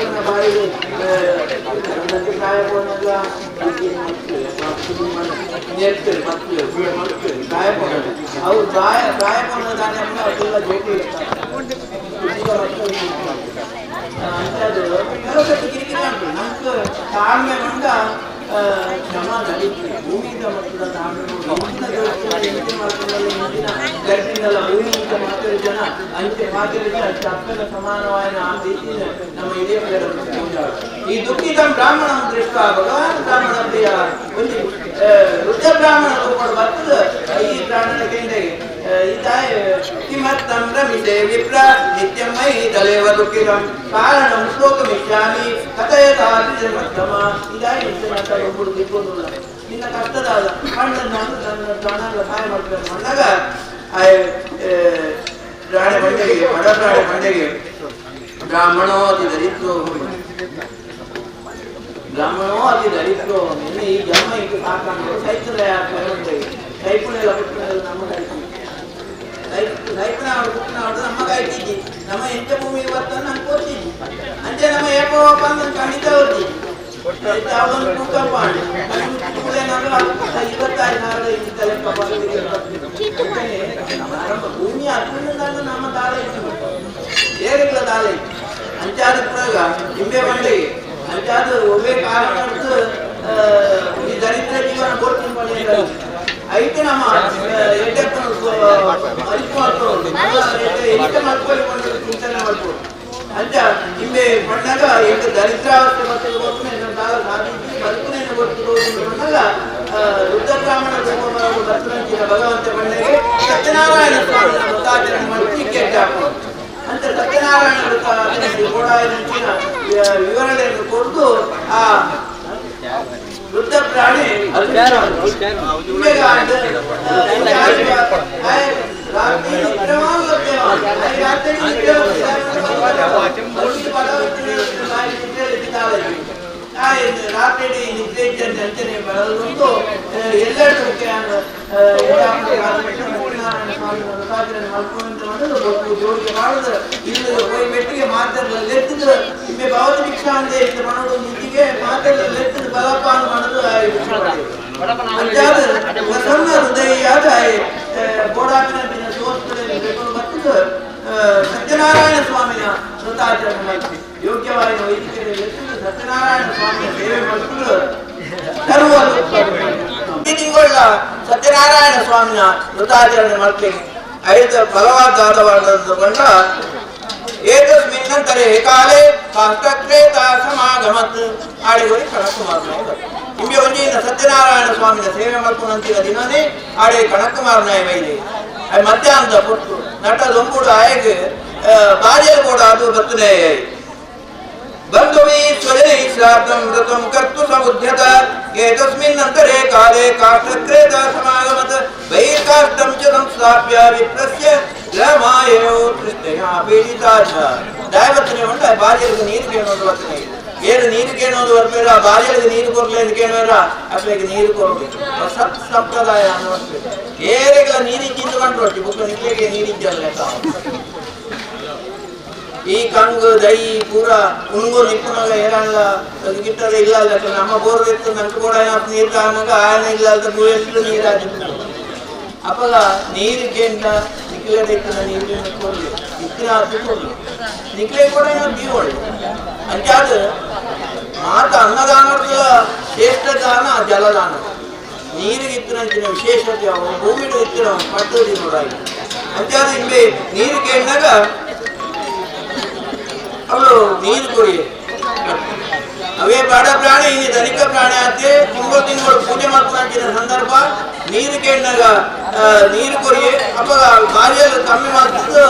ಬಾರಿಗೆ ಅವು ಪ್ರಾಯ ಪ್ರಾಯಪೋಣ ತಾನೇ ಅದೆಲ್ಲ ಜೋಟಿ ಅಂಥದ್ದು ಕೆಲವು ಕಿರಿಕಿರಿ ಉಂಟು ನಮ್ಗೆ ತಾಳ್ಮೆ ಉಂಟ ಕ್ಷಮ ನಡೀತದೆ ಭೂಮಿಯಿಂದ ಮಕ್ಕಳ ತಾಳ್ಮೆ ಹಿಂದಿನ ಹಿಂದಿನ ಮಾಡ್ಕೊಂಡಲ್ಲ ಹಿಂದಿನ ಗರ್ಭಿಂದಲ್ಲ ಭೂಮಿಯಿಂದ ಮಾತಿರ ಜನ ಅಂಚೆ ಮಾತಿರ ಅಪ್ಪನ ಸಮಾನವಾದ ಆ ರೀತಿ ನಮ್ಮ ಹಿರಿಯ ಈ ದುಃಖಿತ ಬ್ರಾಹ್ಮಣ ದೃಷ್ಟ ಭಗವಾನ್ ಬ್ರಾಹ್ಮಣ ಪ್ರಿಯ ಒಂದು ರುದ್ರ ಬ್ರಾಹ್ಮಣ ರೂಪಡು ಬರ್ತದೆ ಈ ಬ್ರಾಹ್ಮಣ ಕೇಂದ್ರಗೆ ಈ ತಾಯಿ ಕಿಮರ್ಥಂ ರಮಿಷೇ ವಿಪ್ರ ನಿತ್ಯಂ ಮಯಿ ತಲೇವ ದುಃಖಿತಂ ಕಾರಣಂ ಶ್ಲೋಕಮಿಷ್ಯಾಮಿ ಕಥಯತಾದಿಮತ್ತಮ. ಇದಾಗಿ ನಿತ್ಯ ಒಬ್ಬರು ತಿಳ್ಕೊಂಡು ನಿನ್ನ ಕಷ್ಟದಾದ ಕಣ್ಣನ್ನು ನನ್ನ ಪ್ರಾಣ ಸಹಾಯ ಮಾಡ್ತಾರೆ ಅಂದಾಗ ಪ್ರಾಣಿ ಬಂಡೆಗೆ ಬಡ ಪ್ರಾಣಿ ಬಂಡೆಗೆ ಬ್ರಾಹ್ಮಣೋ ಅತಿ ದರಿದ್ರೋ ಬ್ರಾಹ್ಮಣೋ ಅತಿ ದರಿದ್ರೋ ನಿನ್ನೆ ಈ ಜನ್ಮ ಇಟ್ಟು ಸಾಕಂದ್ರೆ ಸೈತದ ಸೈಪುಣೆಲ್ಲ ಬಿಟ್ಟು ನಮ್ಮ ಕೈತು ಲೈಫ್ನ ಹುಟ್ಟಿನ ನಮ್ಮ ಕಾಯ್ತಿದ್ದಿ ನಮ್ಮ ಎಂತ ಭೂಮಿ ಬರ್ತಾನೆ ನಂಗೆ ಕೊಡ್ತಿದ್ದಿ ಅಂಚೆ ನಮ್ಮ ಏಪಪ್ಪ ಅಂತ ಖಂಡಿತ ಹೋಗ್ತಿ ಅವನು ಭೂಕಂಪ 26,000 ಭೂಮಿ ಅದ್ರಿಂದ ನಮ್ಮ ದಾಳ ಇತ್ತು ಏರಿಗಳ ದಾಳ ಇತ್ತು ಅಂಚಾದ ಪುರಾಗ ಇಂಬೆ ಬಂಡಿ ಅಂಚಾದ ಒಬ್ಬೇ ಕಾರಣ ಈ ದರಿದ್ರ ಜೀವನ ಕೊಡ್ತೀನಿ ಐತೆ ನಮ್ಮ ಎಡ್ಡೆ ಮಾಡ್ಕೊಳ್ಳಿ ಚಿಂತನೆ ಮಾಡ್ಬೋದು ಅಂಚ ಇಂಬೆ ಪಣ್ಣಾಗ ಎಂಟು ದರಿದ್ರಾವಸ್ಥೆ ಮತ್ತೆ ಗೊತ್ತು ದಾಳ ಸಾಧಿಸಿ ಬದುಕುನೇನು ಗೊತ್ತು ಪಣ್ಣಾಗ ರುದ್ರ ಬ್ರಾಹ್ಮಣ ಬರ್ತನಂಚಿನ ಭಗವಂತ ಪಣ್ಣಗೆ ಸತ್ಯನಾರಾಯಣ ಸ್ವಾಮಿ ವ್ರತಾಚರಣೆ ಮಾಡಿ ಕೆಟ್ಟ ಅಂತ ಸತ್ಯನಾರಾಯಣ ವ್ರತ ಗೋಡಾಯನಂಚಿನ ವಿವರಣೆಯನ್ನು ಕೊಟ್ಟು ಆ ವೃದ್ಧ ಪ್ರಾಣಿ ರಾತ್ರಿ ನಿದ್ರೆ ಅಂಚನೆ ಬರೋದು ಎಲ್ಲರೂ ಇಲ್ಲದ ಹೋಯಿ ಮೆಟ್ಟಿಗೆ ಮಾತಾಡಲ ಎತ್ತಿದ್ರು ಇಮ್ಮೆ ಭವತಿ ಭಿಕ್ಷಾ ಅಂತ ಇತ್ತು ಮಾಡೋದು ನಿಂತಿಗೆ ಮಾತಾಡಲ ಎತ್ತಿದ ಬಲಪಾನ ಮಾಡೋದು ಪ್ರಸನ್ನ ಹೃದಯಾದ ಗೋಡಾಪಿನ ದಿನ ಸೋಸ್ತದಲ್ಲಿ ಬರ್ತದೆ ಸತ್ಯನಾರಾಯಣ ಸ್ವಾಮಿನ ವ್ರತಾಚರಣೆ ಮಾಡ್ತೀವಿ ಯೋಗ್ಯವಾದ ವೈದ್ಯಕೀಯ ಸತ್ಯನಾರಾಯಣ ಸ್ವಾಮಿಯ ಸೇವೆ ಮಾಡ್ಕೊಂಡು ತಿಂಗಳ ಸತ್ಯನಾರಾಯಣ ಸ್ವಾಮಿನ ವ್ರತಾಚರಣೆ ಮಾಡ್ತೀನಿ ಐದು ಫಲವಾದ ಬಣ್ಣ ಏತಸ್ಮಿನ್ನಂತರೇ ಕಾಲೇ ಕಾಷ್ಟಕ್ರೇತ ಸಮಾಗಮತ್ ಆಡಿಗೋರಿ ಕಣಕುಮಾರ ಇಂಬೆ ಒಂಜಿನ ಸತ್ಯನಾರಾಯಣ ಸ್ವಾಮಿನ ಸೇವೆ ಮಾಡ್ಕೊಂಡಂತಿನ ದಿನನೇ ಆಡೆ ಕಣಕುಮಾರ ನಾಯ ವೈದೆ ಮಧ್ಯಾಹ್ನದ ಪೊಟ್ಟು ನಟ ದೊಂಬುಡು ಆಯಗ್ ಬಾಜೆಲ್ ಕೂಡ ಅದು ಬರ್ತದೆ ಬಂಧುವಿ ಸ್ವಜನೈ ಶ್ರಾದ್ದಂ ವ್ರತಂ ಕರ್ತು ಸಮುದ್ಯತ ಏತಸ್ಮಿನ್ನಂತರೇ ಕಾಲೇ ಕಾಷ್ಟಕ್ರೇತ ಸಮಾಗಮತ್ ವೈಕಾಷ್ಟಂ ಚ ಸಂಸ್ಥಾಪ್ಯ ವಿಪ್ರಸ್ಯ ಗ್ರಮಾಯೋ ತೃಷ್ಣೆಯ ಪೀಡಿತಾ ಚ ದಾಯವತ್ತನೆ ಉಂಟ ಬಾಲ್ಯದ ನೀರು ಕೇಳೋದು ವರ್ತನೆ ಏನು ನೀರು ಕೇಳೋದು ಬರ್ಬೇಡ ಬಾಲ್ಯದ ನೀರು ಕೊರ್ಲೆ ಅಂತ ಕೇಳುವಾರ ಅಟ್ಲಿಗೆ ನೀರು ಕೊರಲು ಸತ್ ಸಂಪ್ರದಾಯ ಅನ್ನುವಂಥ ಏರೆಗಳ ನೀರಿದ್ದಿಂದು ಕಂಡು ಬುಕ್ಕ ನಿಕ್ಲೆಗೆ ನೀರಿದ್ದಲ್ಲ ಈ ಕಂಗು ದೈ ಪೂರ ಉಂಗು ನಿಪ್ಪುನಾಗ ಏರಲ್ಲ ಗಿಟ್ಟದ ಇಲ್ಲ ಅಲ್ಲ ನಮ್ಮ ಬೋರ್ ಇತ್ತು ನಂಗೆ ಕೂಡ ನೀರು ಕಾರಣಾಗ ಆಯನ ಇಲ್ಲ ಅಂತ ಎಷ್ಟು ನೀರು ಹಾಕಿತ್ತು ಅಪ್ಪಗ ನೀರು ಕೇಂದ್ರ ನಿಕ್ಲೆ ಇತ್ತಿನ ನೀರು ಕೊಡ್ಲಿ ಇತ್ತಿನ ಅದು ಕೊಡ್ಲಿ ನಿಕ್ಲೆ ಕೂಡ ಏನೋ ದೀವೊಳ್ಳಿ ಅಂಚಾದ ಮಾತ ಅನ್ನದಾನದ ಶ್ರೇಷ್ಠ ದಾನ ಜಲದಾನ ನೀರಿಗೆ ಇತ್ತಿನಂಚಿನ ವಿಶೇಷತೆ ಅವು ಭೂಮಿಗೆ ಇತ್ತಿನ ಪಟ್ಟು ನೋಡಾಗಿ ಅಂಚಾದ ಇಲ್ಲಿ ನೀರು ಕೇಳಿದಾಗ ಅವಳು ನೀರು ಕುಡಿಯ ಅವೇ ಬಡ ಪ್ರಾಣಿ ಇಲ್ಲಿ ಧನಿಕ ಪ್ರಾಣಿ ಆತೆ ತಿಂಗಳು ತಿಂಗಳು ಪೂಜೆ ಮಾಡ್ಕೊಂತಿನ ಸಂದರ್ಭ ನೀರು ಕೇಳಿದಾಗ ನೀರು ಕೊರಿಯೆ ಅಪ್ಪ ಬಾರಿಯಲ್ಲಿ ಕಮ್ಮಿ ಮಾಡ್ತಿದ್ದು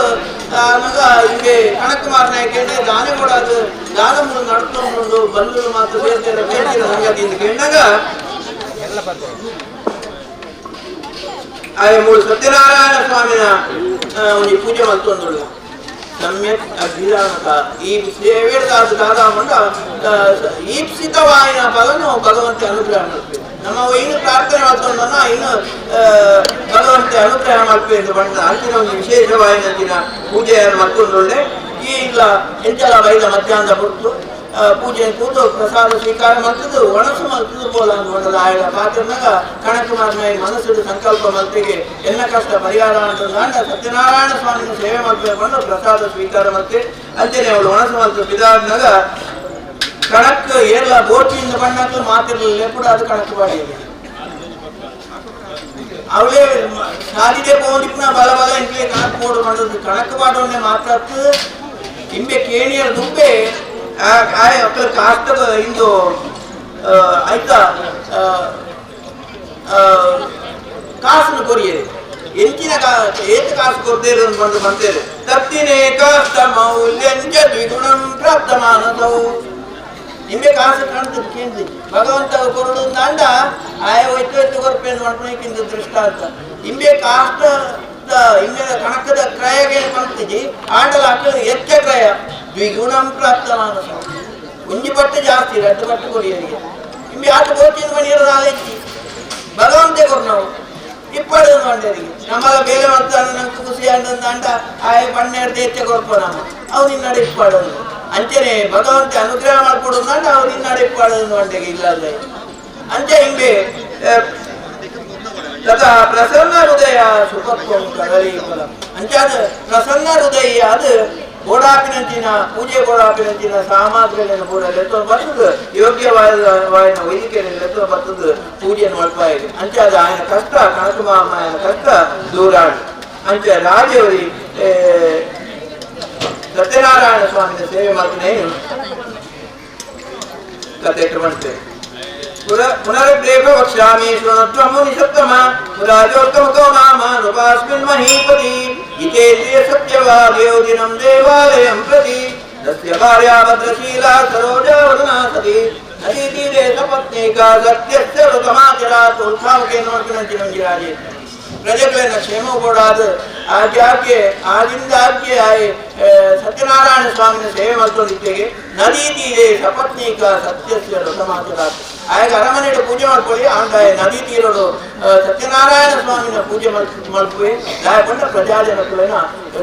ಆಗ ಹಿಂಗೆ ಕಣಕ್ ಮಾರನ ಕೇಳಿದ್ರೆ ದಾನ ಕೂಡ ಅದು ದಾನ ಮೂಲ ನಡ್ಕೊಂಡು ಬಂದು ಮಾತ್ರ ಸೇರ್ತಾರೆ ಬೇಡ್ತಿರೋ ಸಂಗತಿ ಅಂತ ಕೇಳಿದಾಗ ಆಯ ಮೂರು ಸತ್ಯನಾರಾಯಣ ಸ್ವಾಮಿನ ಒಂದು ಪೂಜೆ ಮಾಡ್ತೊಂದುಳ್ಳ ಸಮ್ಯಕ್ ಅಭಿಧಾನಕ ಈ ಸೇವೆದಾದ ದಾದ ಈಪ್ಸಿತವಾಯಿನ ಫಲನು ಭಗವಂತ ಅನುಗ್ರಹ ಮಾಡ್ತೇವೆ ನಮ್ಮ ಇನ್ನು ಪ್ರಾರ್ಥನೆ ಮಾಡ್ಕೊಂಡನ್ನ ಇನ್ನು ಭಗವಂತ ಅನುಗ್ರಹ ಮಾಡ್ತೇವೆ ಎಂದು ಬಣ್ಣ ಅಂತಿನ ಒಂದು ವಿಶೇಷವಾಯಿನ ದಿನ ಪೂಜೆಯನ್ನು ಮಾಡ್ಕೊಂಡೊಳ್ಳೆ ಈ ಇಲ್ಲ ಎಂತೆಲ್ಲ ಬೈದ ಮಧ್ಯಾಹ್ನದ ಹೊರತು ಪೂಜೆ ಕೂತು ಪ್ರಸಾದ ಸ್ವೀಕಾರ ಮಾಡ್ತಿದ್ದು ಒಣಸು ಮಾಡ್ತಿದ್ದು ಪೋಲ ಅಂತ ಆಯಡ ಪಾತ್ರನಾಗ ಕಣಕುಮಾರ ಮನಸ್ಸು ಸಂಕಲ್ಪ ಮಲ್ತಿಗೆ ಎಲ್ಲ ಕಷ್ಟ ಪರಿಹಾರ ಅಂತ ಸತ್ಯನಾರಾಯಣ ಸ್ವಾಮಿನ ಸೇವೆ ಮಾಡ್ಬೇಕು ಅಂದ್ರೆ ಪ್ರಸಾದ ಸ್ವೀಕಾರ ಮಾಡ್ತೆ ಅಂತೇನೆ ಅವಳು ಒಣಸು ಮಾಡ್ತು ಬಿದಾದ್ನಾಗ ಕಣಕ್ ಎಲ್ಲ ಬೋಟಿಯಿಂದ ಬಣ್ಣಕ್ಕೆ ಮಾತಿರ್ಲಿಲ್ಲ ಕೂಡ ಅದು ಕಣಕ್ ಬಾಡಿದೆ ಅವಳೇ ಸಾಲಿದೆ ಬೋಡಿಪ್ನ ಬಲ ಬಲ ಇಂಟ್ಲೆ ಕಣಕ್ ಬೋಡು ಮಾಡೋದು ಕಣಕ್ ಬಾಡೋನೆ ಮಾತಾಡ್ತು ಇಂಬೆ ಕೇಣಿಯರ ದುಂಬೆ ಕಾಷ್ಟ ಇಂದು ಆಯ್ತಾ ಕಾಸನ್ನು ಕೊರಿಯರೆ ಎಂಚಿನ ಏತ ಕಾಸು ಕೊರ್ತೇರು ಬಂದು ಬಂತೇರು ತತ್ತಿನೇ ಕಾಷ್ಟ ಮೌಲ್ಯಂಚ ದ್ವಿಗುಣಂ ಪ್ರಾಪ್ತ ಮಾನಸವು ನಿಂಬೆ ಕಾಸು ಕಾಣ್ತದೆ ಕೇಂದ್ರ ಭಗವಂತ ಕೊರಡು ಅಂದ ಆಯ ಒಯ್ತು ಒಯ್ತು ಕೊರ್ಪೇನು ಮಾಡ್ಕೊಳಕ್ಕಿಂತ ದೃಷ್ಟ ಅಂತ ಇಂಬೆ ಕಾಷ್ಟ ಇಂಬೆ ಕಣಕದ ಕ್ರಯಗೆ ಕಾಣ್ತಿದ್ದಿ ಆಂಡಲ ಹಾಕಿದ್ರೆ ಹೆಚ್ಚ ಕ್ರಯ ದ್ವಿಗುಣಂ ಪ್ರಾಪ್ತ ಮಾನಸ ಒಂಜಿ ಪಟ್ಟು ಜಾಸ್ತಿ ಎರಡು ಪಟ್ಟು ಕೊರಿಯರಿಗೆ ಇಂಬೆ ಆಟ ಬೋಚಿನ ಮಣಿಯರ ಆಲೈತಿ ಭಗವಂತೆ ಕೊರ್ ನಾವು ಇಪ್ಪಡು ಮಂಡರಿಗೆ ನಮ್ಮಲ ಬೇಲೆ ಮಾಡ್ತಾನೆ ನಂಗೆ ಖುಷಿ ಅಂಡ ಆಯ್ ಪನ್ನೆರಡು ದೇಚೆ ಕೊರ್ಪ ನಮ್ಮ ಅವು ನಿನ್ನಡ ಇಪ್ಪಾಡು ಅಂಚನೆ ಭಗವಂತ ಅನುಗ್ರಹ ಮಾಡ್ಕೊಡು ಅಂದ ಅವು ನಿನ್ನಡ ಇಪ್ಪಾಡು ಮಂಡೆಗೆ ಇಲ್ಲ ಅಂಚೆ ಹಿಂಗೆ ತಥಾ ಪ್ರಸನ್ನ ಹೃದಯ ಸುಖತ್ವ ಕದಲಿ ಫಲ ಅಂಚಾದ ಪ್ರಸನ್ನ ಹೃದಯ ಅದು ಗೋಡಾಪಿನಂಚಿನ ಪೂಜೆ ಗೋಡಾಪಿನಂಚಿನ ಸಾಮಗ್ರಿಗಳನ್ನು ಕೂಡ ಲೆತ್ತ ಬರ್ತದೆ ಯೋಗ್ಯವಾದ ವಾಯನ ವೈದಿಕೆಯನ್ನು ಲೆತ್ತ ಬರ್ತದೆ ಪೂಜೆಯನ್ನು ಮಲ್ಪಾಯಿದೆ ಅಂಚಾದ ఆయన ಕಷ್ಟ ಕನಕಮಾಮಯನ ಕಷ್ಟ ದೂರ ಅಂಚೆ ರಾಜವರಿ ಸತ್ಯನಾರಾಯಣ ಸ್ವಾಮಿನ ಸೇವೆ ಮಾಡ್ತಾನೆ ಕತೆ ಮಾಡ್ತೇವೆ ಪುನರುದ್ರೇಪ ವಕ್ಷ್ಯಾಮಿ ಶೃಣುತ್ವಂ ಮುನಿಸತ್ತಮ ರಾಜೋತ್ತಮಕೋ ನಾಮ ನೃಪಾಸ್ಮಿನ್ ಮಹೀಪತಿ ಜಿತೇಂದ್ರಿಯ ಸತ್ಯವಾದೇವ ದಿನಂ ದೇವಾಲಯಂ ಪ್ರತಿ ತಸ್ಯ ಭಾರ್ಯಾ ಭದ್ರಶೀಲಾ ಸರೋಜಾವದನಾ ಸತಿ ನದೀ ತೀರೆ ಸಪತ್ನೀಕಾ ಸತ್ಯಸ್ಯ ಋತಮಾಚರಾತ್ ಉತ್ಸಾಹಕ್ಕೆ ನೋಡ್ಕೊಂಡಂಚಿನ ರಾಜೇ ಪ್ರಜೆಗಳನ್ನ ಕ್ಷೇಮ ಕೊಡಾದ ಆಕೆ ಆಗಿಂದ ಆಕೆ ಸತ್ಯನಾರಾಯಣ ಸ್ವಾಮಿನ ಸೇವೆ ಮಾಡ್ಕೊಂಡಿದ್ದೇಗೆ ನದಿ ತೀರೆ ಸಪತ್ನೀಕ ಸತ್ಯಸ್ಯ ಋತಮಾಚರಾತ್ ಆಗ ಅರಮನೆಗೆ ಪೂಜೆ ಮಾಡ್ಕೊಳ್ಳಿ ಆಂಡ ನದಿ ತೀರಡು ಸತ್ಯನಾರಾಯಣ ಸ್ವಾಮಿನ ಪೂಜೆ ಮಾಡ್ಕೊಳ್ಳಿ ದಾಯಕೊಂಡ ಪ್ರಜಾಜನಕುಲನ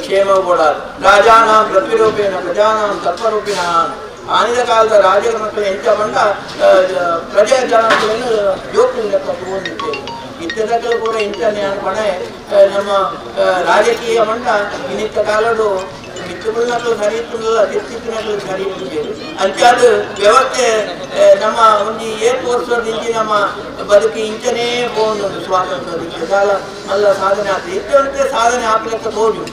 ಕ್ಷೇಮ ಕೊಡಾದು ರಾಜಾನಾಂ ಪ್ರತಿರೂಪೇಣ ಪ್ರಜಾನಾಂ ತತ್ವರೂಪಿಣ ಆನಿದ ಕಾಲದ ರಾಜರ ಮಕ್ಕಳು ಎಂಚ ಬಂಡ ಪ್ರಜಾ ಜನಕ್ಕುలను ಜೋಕಿನ ಲೆಕ್ಕ ತಗೊಂಡಿದ್ದೇವೆ ಇತ್ತದಕ್ಕೂ ಕೂಡ ಇಂಥ ಪಣೆ ನಮ್ಮ ರಾಜಕೀಯ ಮಂಡ ಇನ್ನಿತ್ತ ಕಾಲಡು ಮಿತ್ತುಗಳನ್ನೂ ಸರಿ ಇತ್ತಲ್ಲ ತಿತ್ತಿನಗಳು ಸರಿ ಇತ್ತು ಅಂಚಾದ ವ್ಯವಸ್ಥೆ ನಮ್ಮ ಒಂದು ಏಳು ವರ್ಷದಿಂದ ನಮ್ಮ ಬದುಕು ಇಂಚನೇ ಹೋಗಿ ಸ್ವಾತಂತ್ರ್ಯ ಕಾಲ ಮಲ್ಲ ಸಾಧನೆ ಆಗ್ತದೆ ಇತ್ತಂತೆ ಸಾಧನೆ ಆಗ್ಲಿಕ್ಕೆ ತೋಜು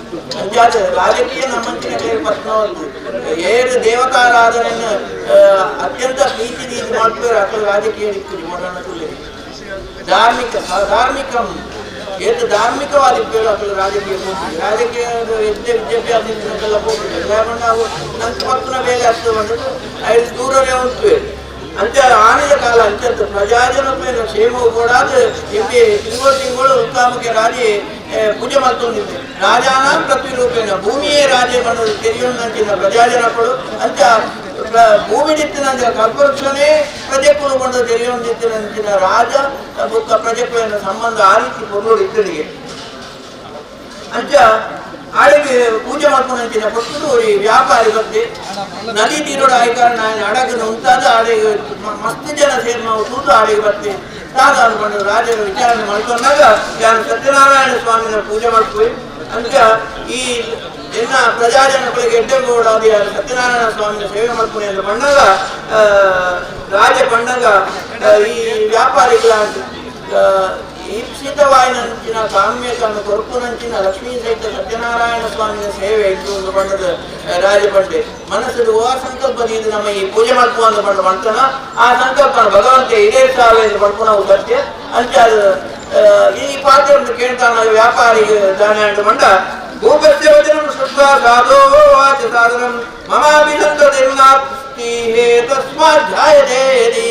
ಅಂಚಾದ ರಾಜಕೀಯ ನಮ್ಮಂಚಿನ ಪತ್ನವತ್ತು ಏಳು ದೇವತಾರಾಧನೆಯನ್ನು ಅತ್ಯಂತ ಪ್ರೀತಿ ರೀತಿ ಮಾಡ್ತಾರೆ ಅಸಲು ರಾಜಕೀಯ ಇತ್ತು ಮೊದಲ ಧಾರ್ಮಿಕ ಧಾರ್ಮಿಕಂ ಏತು ಧಾರ್ಮಿಕವಾದ ಅಸಲು ರಾಜಕೀಯ ರಾಜಕೀಯ ವಿದ್ಯೆ ವಿದ್ಯಾಭ್ಯಾಸ ಹೋಗ್ತದೆ ನಾವು ನಮ್ಮ ಪತ್ನ ಮೇಲೆ ಆಗ್ತದೆ ಬಂದದ್ದು ಐದು ದೂರವೇ ಉಂಟು ಅಂತೆ ಆನೆಯ ಕಾಲ ಅಂತ್ಯಂತ ಪ್ರಜಾಜನ ಕ್ಷೇಮವು ಕೂಡ ಇಲ್ಲಿ ತಿಂಗಳು ತಿಂಗಳು ಉತ್ತಾಮಕ್ಕೆ ರಾಜಿ ಪೂಜೆ ಮಾಡ್ಕೊಂಡಿದ್ದೆ ರಾಜಾನ ಪ್ರತಿರೂಪೇಣ ಭೂಮಿಯೇ ರಾಜ ಅನ್ನೋದು ತೆರೆಯುವಂತಿನ ಪ್ರಜಾಜನಗಳು ಅಂತ ಭೂಮಿಡಿತ್ತಿನ ಕಲ್ಪವೃಕ್ಷನೇ ಪ್ರಜೆಗಳು ಬಂದು ತೆರೆಯುವಂತಿನ ರಾಜ ಬುಕ್ಕ ಪ್ರಜೆಗಳ ಸಂಬಂಧ ಆ ರೀತಿ ಪೊರ್ಲೋಡು ಇತ್ತನಿಗೆ ಅಂಚ ಆಳಿಗೆ ಪೂಜೆ ಮಾಡ್ಕೊಂಡಂತಿನ ಕೊಟ್ಟು ಈ ವ್ಯಾಪಾರಿ ಬಗ್ಗೆ ನದಿ ತೀರೋಡು ಆಯ್ಕಾರ ಅಡಗನ ಉಂಟಾದ ಆಳಿಗೆ ಮಸ್ತ್ ಜನ ಸೇರಿ ನಾವು ತೂತು ಆಳಿಗೆ ಬರ್ತೀವಿ ತಾದ ಅನ್ಕೊಂಡು ರಾಜರ ವಿಚಾರಣೆ ಮಾಡ್ಕೊಂಡಾಗ ಯಾರು ಸತ್ಯನಾರಾಯಣ ಸ್ವಾಮಿನ ಪೂಜೆ ಮಾಡ್ತೀವಿ ಅಂತ ಈ ಎಲ್ಲ ಪ್ರಜಾಜನಗಳಿಗೆ ಎಡ್ಡೆಗೋಡಾದ ಯಾರು ಸತ್ಯನಾರಾಯಣ ಸ್ವಾಮಿನ ಸೇವೆ ಮಾಡ್ಕೊಂಡು ಅಂತ ಬಂದಾಗ ರಾಜ ಬಂದಾಗ ಈ ವ್ಯಾಪಾರಿಗಳ ಈಪ್ಸಿತವಾಯಿನಂಚಿನ ಕಾಮ್ಯಕನ್ನು ಕೊರಪುನಂಚಿನ ಲಕ್ಷ್ಮೀ ಸಹಿತ ಸತ್ಯನಾರಾಯಣ ಸ್ವಾಮಿನ ಸೇವೆ ಇದ್ದು ಒಂದು ಬಣ್ಣದ ರಾಜಪಂಡೆ ಮನಸ್ಸು ಆ ಸಂಕಲ್ಪ ಇದು ನಮ್ಮ ಈ ಪೂಜೆ ಮಾಡ್ಕೊ ಅಂತ ಬಣ್ಣ ಮಾಡ್ತಾನ ಆ ಸಂಕಲ್ಪ ಭಗವಂತ ಇದೇ ಸಾವೆ ಎಂದು ಪಡ್ಕೊಳವು ಸತ್ಯ ಅಂತ ಅದು ಈ ಪಾತ್ರವನ್ನು ಕೇಳ್ತಾನ ವ್ಯಾಪಾರಿ ದಾನ ಅಂತ ಬಂಡ ಭೂಪಸ್ಯ ವಚನಂ ಶ್ರುತ್ವಾ ಸಾಧೋ ವಾಚ ಸಾಧನಂ ಮಮಾಪಿ ಸಂತತಿರ್ನಾಸ್ತಿ ಹೇ ತಸ್ಮಾತ್ ಜಾಯತೆ ಯದಿ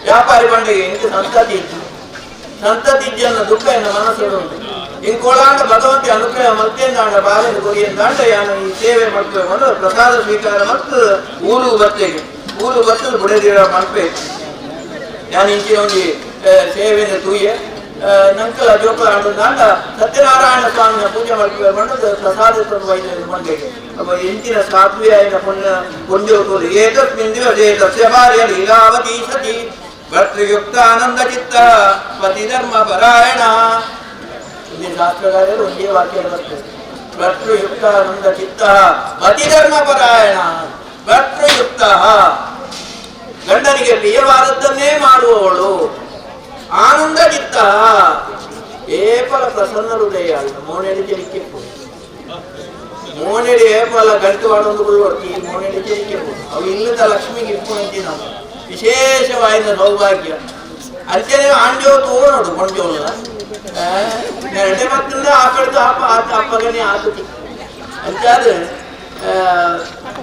ವ್ಯಾಪಾರಿ ಬಂಡೆಗೆ ಇಂದು ಸಂತತಿ ಇತ್ತು ಸಂತತಿ ಜನ ದುಃಖ ಎನ್ನ ಮನಸ್ಸು ಉಂಟು ಇಂಕೋಳಾಂಡ ಭಗವಂತ ಅನುಗ್ರಹ ಮತ್ತೇಂದಾಂಡ ಬಾಲಿನ ಕೊರಿಯಂದಾಂಡ ಯಾನು ಈ ಸೇವೆ ಮಾಡ್ತೇವೆ ಒಂದು ಪ್ರಸಾದ ಸ್ವೀಕಾರ ಮತ್ತು ಊರು ಬರ್ತೇವೆ ಊರು ಬರ್ತದೆ ಬುಡದಿರ ಮಲ್ಪೆ ಯಾನು ಇಂಚಿನ ಒಂದು ಸೇವೆಯನ್ನು ತೂಯೆ ನಂಕಲ ಜೋಕಲ ಆಡೋದಾಂಡ ಸತ್ಯನಾರಾಯಣ ಸ್ವಾಮಿನ ಪೂಜೆ ಮಾಡ್ತೇವೆ ಬಂಡದ ಪ್ರಸಾದ ವೈದ್ಯ ಮಂಡೆಗೆ ಅಪ್ಪ ಇಂಚಿನ ಸಾತ್ವಿಯಾಯಿನ ಪುಣ್ಯ ಪುಣ್ಯ ಏತಸ್ಮಿನ್ ದಿವಸೇ ತಸ್ಯ ಭಾರ್ಯ ಲೀಲಾವತಿ ಸತಿ ಭರ್ತೃಯುಕ್ತಾನಂದ ಚಿತ್ತ ಪತಿಧರ್ಮ ಪರಾಯಣ. ಇಲ್ಲಿ ಶಾಸ್ತ್ರಕಾರರು ಒಂದೇ ವಾಕ್ಯ ಬರ್ತದೆ, ಭರ್ತೃಯುಕ್ತಾನಂದ ಚಿತ್ತ ಪತಿಧರ್ಮ ಪರಾಯಣ. ಭರ್ತೃಯುಕ್ತ ಗಂಡನಿಗೆ ಪ್ರಿಯವಾದದ್ದನ್ನೇ ಮಾಡುವವಳು, ಆನಂದ ಚಿತ್ತ ಏಪಲ ಪ್ರಸನ್ನ ಹೃದಯ. ಮೋನೆಡಿ ಚಲಿಕೆ ಮೋನೆಡಿ ಏಪಲ ಗಂಟು ಆಡೊಂದು ಈ ಮೋನೆಡಿ ಚಲಿಕೆ ಅವು ಇಲ್ಲದ ಲಕ್ಷ್ಮಿಗೆ ಇಟ್ಕೊಂಡಿ ನಾವು ವಿಶೇಷವಾದ ಸೌಭಾಗ್ಯ. ಅಂಚನೆ ಆಂಜೋ ತೋಣೋಡು ಕೊಂಡೋಲ್ಲ ಎರಡೇ ಮತ್ತಿಂದ ಆ ಕಡೆದು ಅಪ್ಪ ಆತ ಅಪ್ಪಗನೇ ಆತುತಿ ಅಂಚಾದ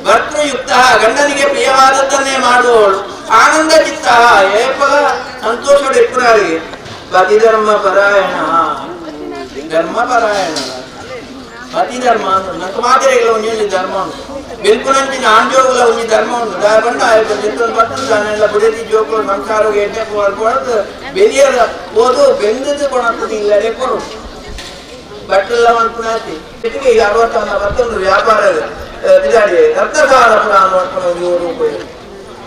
ಭರ್ತೃಯುಕ್ತ ಗಂಡನಿಗೆ ಪ್ರಿಯವಾದದ್ದನ್ನೇ ಮಾಡುವವಳು, ಆನಂದ ಚಿತ್ತ ಏಪಲ ಸಂತೋಷ ಇಪ್ಪುನಾರಿಗೆ ಪತಿಧರ್ಮ ಪರಾಯಣ ಧರ್ಮ ಪರಾಯಣ ಪತಿಧರ್ಮ ಅಂದ್ರೆ ನಂಗೆ ಮಾತ್ರ ಇಲ್ಲ ಒಂದೊಂದು ಧರ್ಮ ಉಂಟು. ಬೆಲ್ಪುನಂಚಿನ ಆಂಜೋಗುಲ ಒಂಜಿ ಧರ್ಮ ಉಂಡು ದಾಯ ಬಂಡ ಆಯ ಪಟ್ಟು ದಾನೆಲ್ಲ ಬುಡದಿ ಜೋಕುಲು ಸಂಸಾರಗೆ ಎಡ್ಡೆ ಕೊಡೋದು ಬೆಲಿಯರ ಓದು ಬೆಂದದ್ದು ಕೊಣತ್ತದೆ ಇಲ್ಲದೆ ಕೊಡು ಬಟ್ಟೆಲ್ಲ ಮನ್ಪುನಾತಿ ಅರವತ್ತೊಂದು ಮತ್ತೊಂದು ವ್ಯಾಪಾರ ಬಿದಾಡಿ ರತ್ನಸಾರ ಪುರಾಣ ಮಾಡ್ಕೊಂಡು ಒಂದು ರೂಪಾಯಿ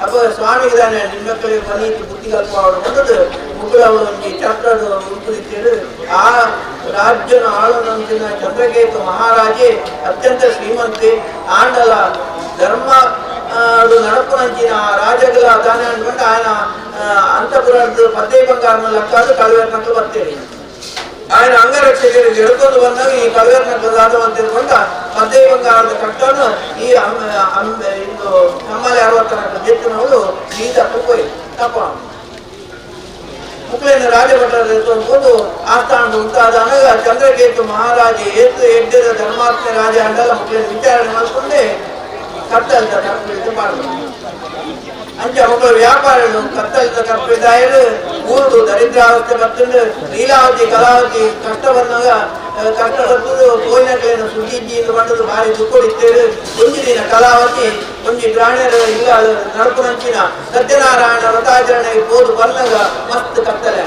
ಅಪ್ಪ ಸ್ವಾಮಿಗೆ ತಾನೆ ನಿಮ್ಮಕ್ಕಳಿಗೆ ಮನೀತಿ ಬುದ್ಧಿಗಲ್ಪ ಅವಳು ಬಂದದ್ದು ಮುಕ್ಕಳ ಒಂಜಿ ಚಕ್ರದ ಉರುಪುದಿತ್ತೇಳು ಆ ರಾಜ್ಯನ ಆಳುನಂಚಿನ ಚಂದ್ರಕೇತು ಮಹಾರಾಜೆ ಅತ್ಯಂತ ಶ್ರೀಮಂತೆ ಆಂಡಲ ಧರ್ಮ ನಡಪುನಂಚಿನ ಆ ರಾಜಗಳ ತಾನೆ ಅನ್ಕೊಂಡು ఆయన ಅಂತಪುರದ ಪದ್ದೇ ಬಂಗಾರನ ಲಕ್ಕಾದು ಕಳುವೇರ್ನಕ್ಕೆ ಬರ್ತೇನೆ ఆయన ಅಂಗರಕ್ಷಕರಿಗೆ ಎಳ್ಕೊಂಡು ಬಂದಾಗ ಈ ಕಳುವೇರ್ನಕ್ಕೆ ದಾದ ಅಂತ ತಿಳ್ಕೊಂಡ ಪದ್ದೇ ಬಂಗಾರದ ಕಟ್ಟನು ಈ ಇದು ನಮ್ಮಲ್ಲಿ ಅರವತ್ತರ ಜೆತ್ತಿನವಳು ಸೀತಕ್ಕೆ ಹೋಯಿ ತಪ್ಪ ಮುಕ್ಳಿನ ರಾಜಭಟ್ಟರ ಎತ್ಕೊಂಡು ಆಸ್ಥಾನದ ಉಂಟಾದಾಗ ಚಂದ್ರಕೇತು ಮಹಾರಾಜ ಏತು ಎಡ್ಡೆದ ಧರ್ಮಾತ್ಮ ರಾಜ ಅಂಡಲ್ಲ ಮುಕ್ಳಿನ ವಿಚಾರಣೆ ಮಾಡ್ಕೊಂಡೆ ಕತ್ತಲ್ದ ಕರ್ಪಿಳಿದು ಮಾಡಬೇಕು ಅಂಚೆ ಮಕ್ಕಳು ವ್ಯಾಪಾರಗಳು ಕತ್ತಲ್ದ ಕರ್ಪಿಳಿದಾಯರು ಊರು ದರಿದ್ರಾವಸ್ಥೆ ಬರ್ತಂಡು ಲೀಲಾವತಿ ಕಲಾವತಿ ಕಷ್ಟ ಬಂದಾಗ ಕಷ್ಟ ಬರ್ತದೆ ಕೋಯಿನಕ್ಲೇನು ಸುದ್ದಿ ಬಂದದ್ದು ಭಾರಿ ದುಃಖ ಒಂಜಿ ದಿನ ಕಲಾವತಿ ಒಂಜಿ ಪ್ರಾಣಿಯರ ಇಲ್ಲ ನಡಪುನಂಚಿನ ಸತ್ಯನಾರಾಯಣ ವ್ರತಾಚರಣೆಗೆ ಪೋದು ಬಂದಾಗ ಮಸ್ತ್ ಕತ್ತಲೆ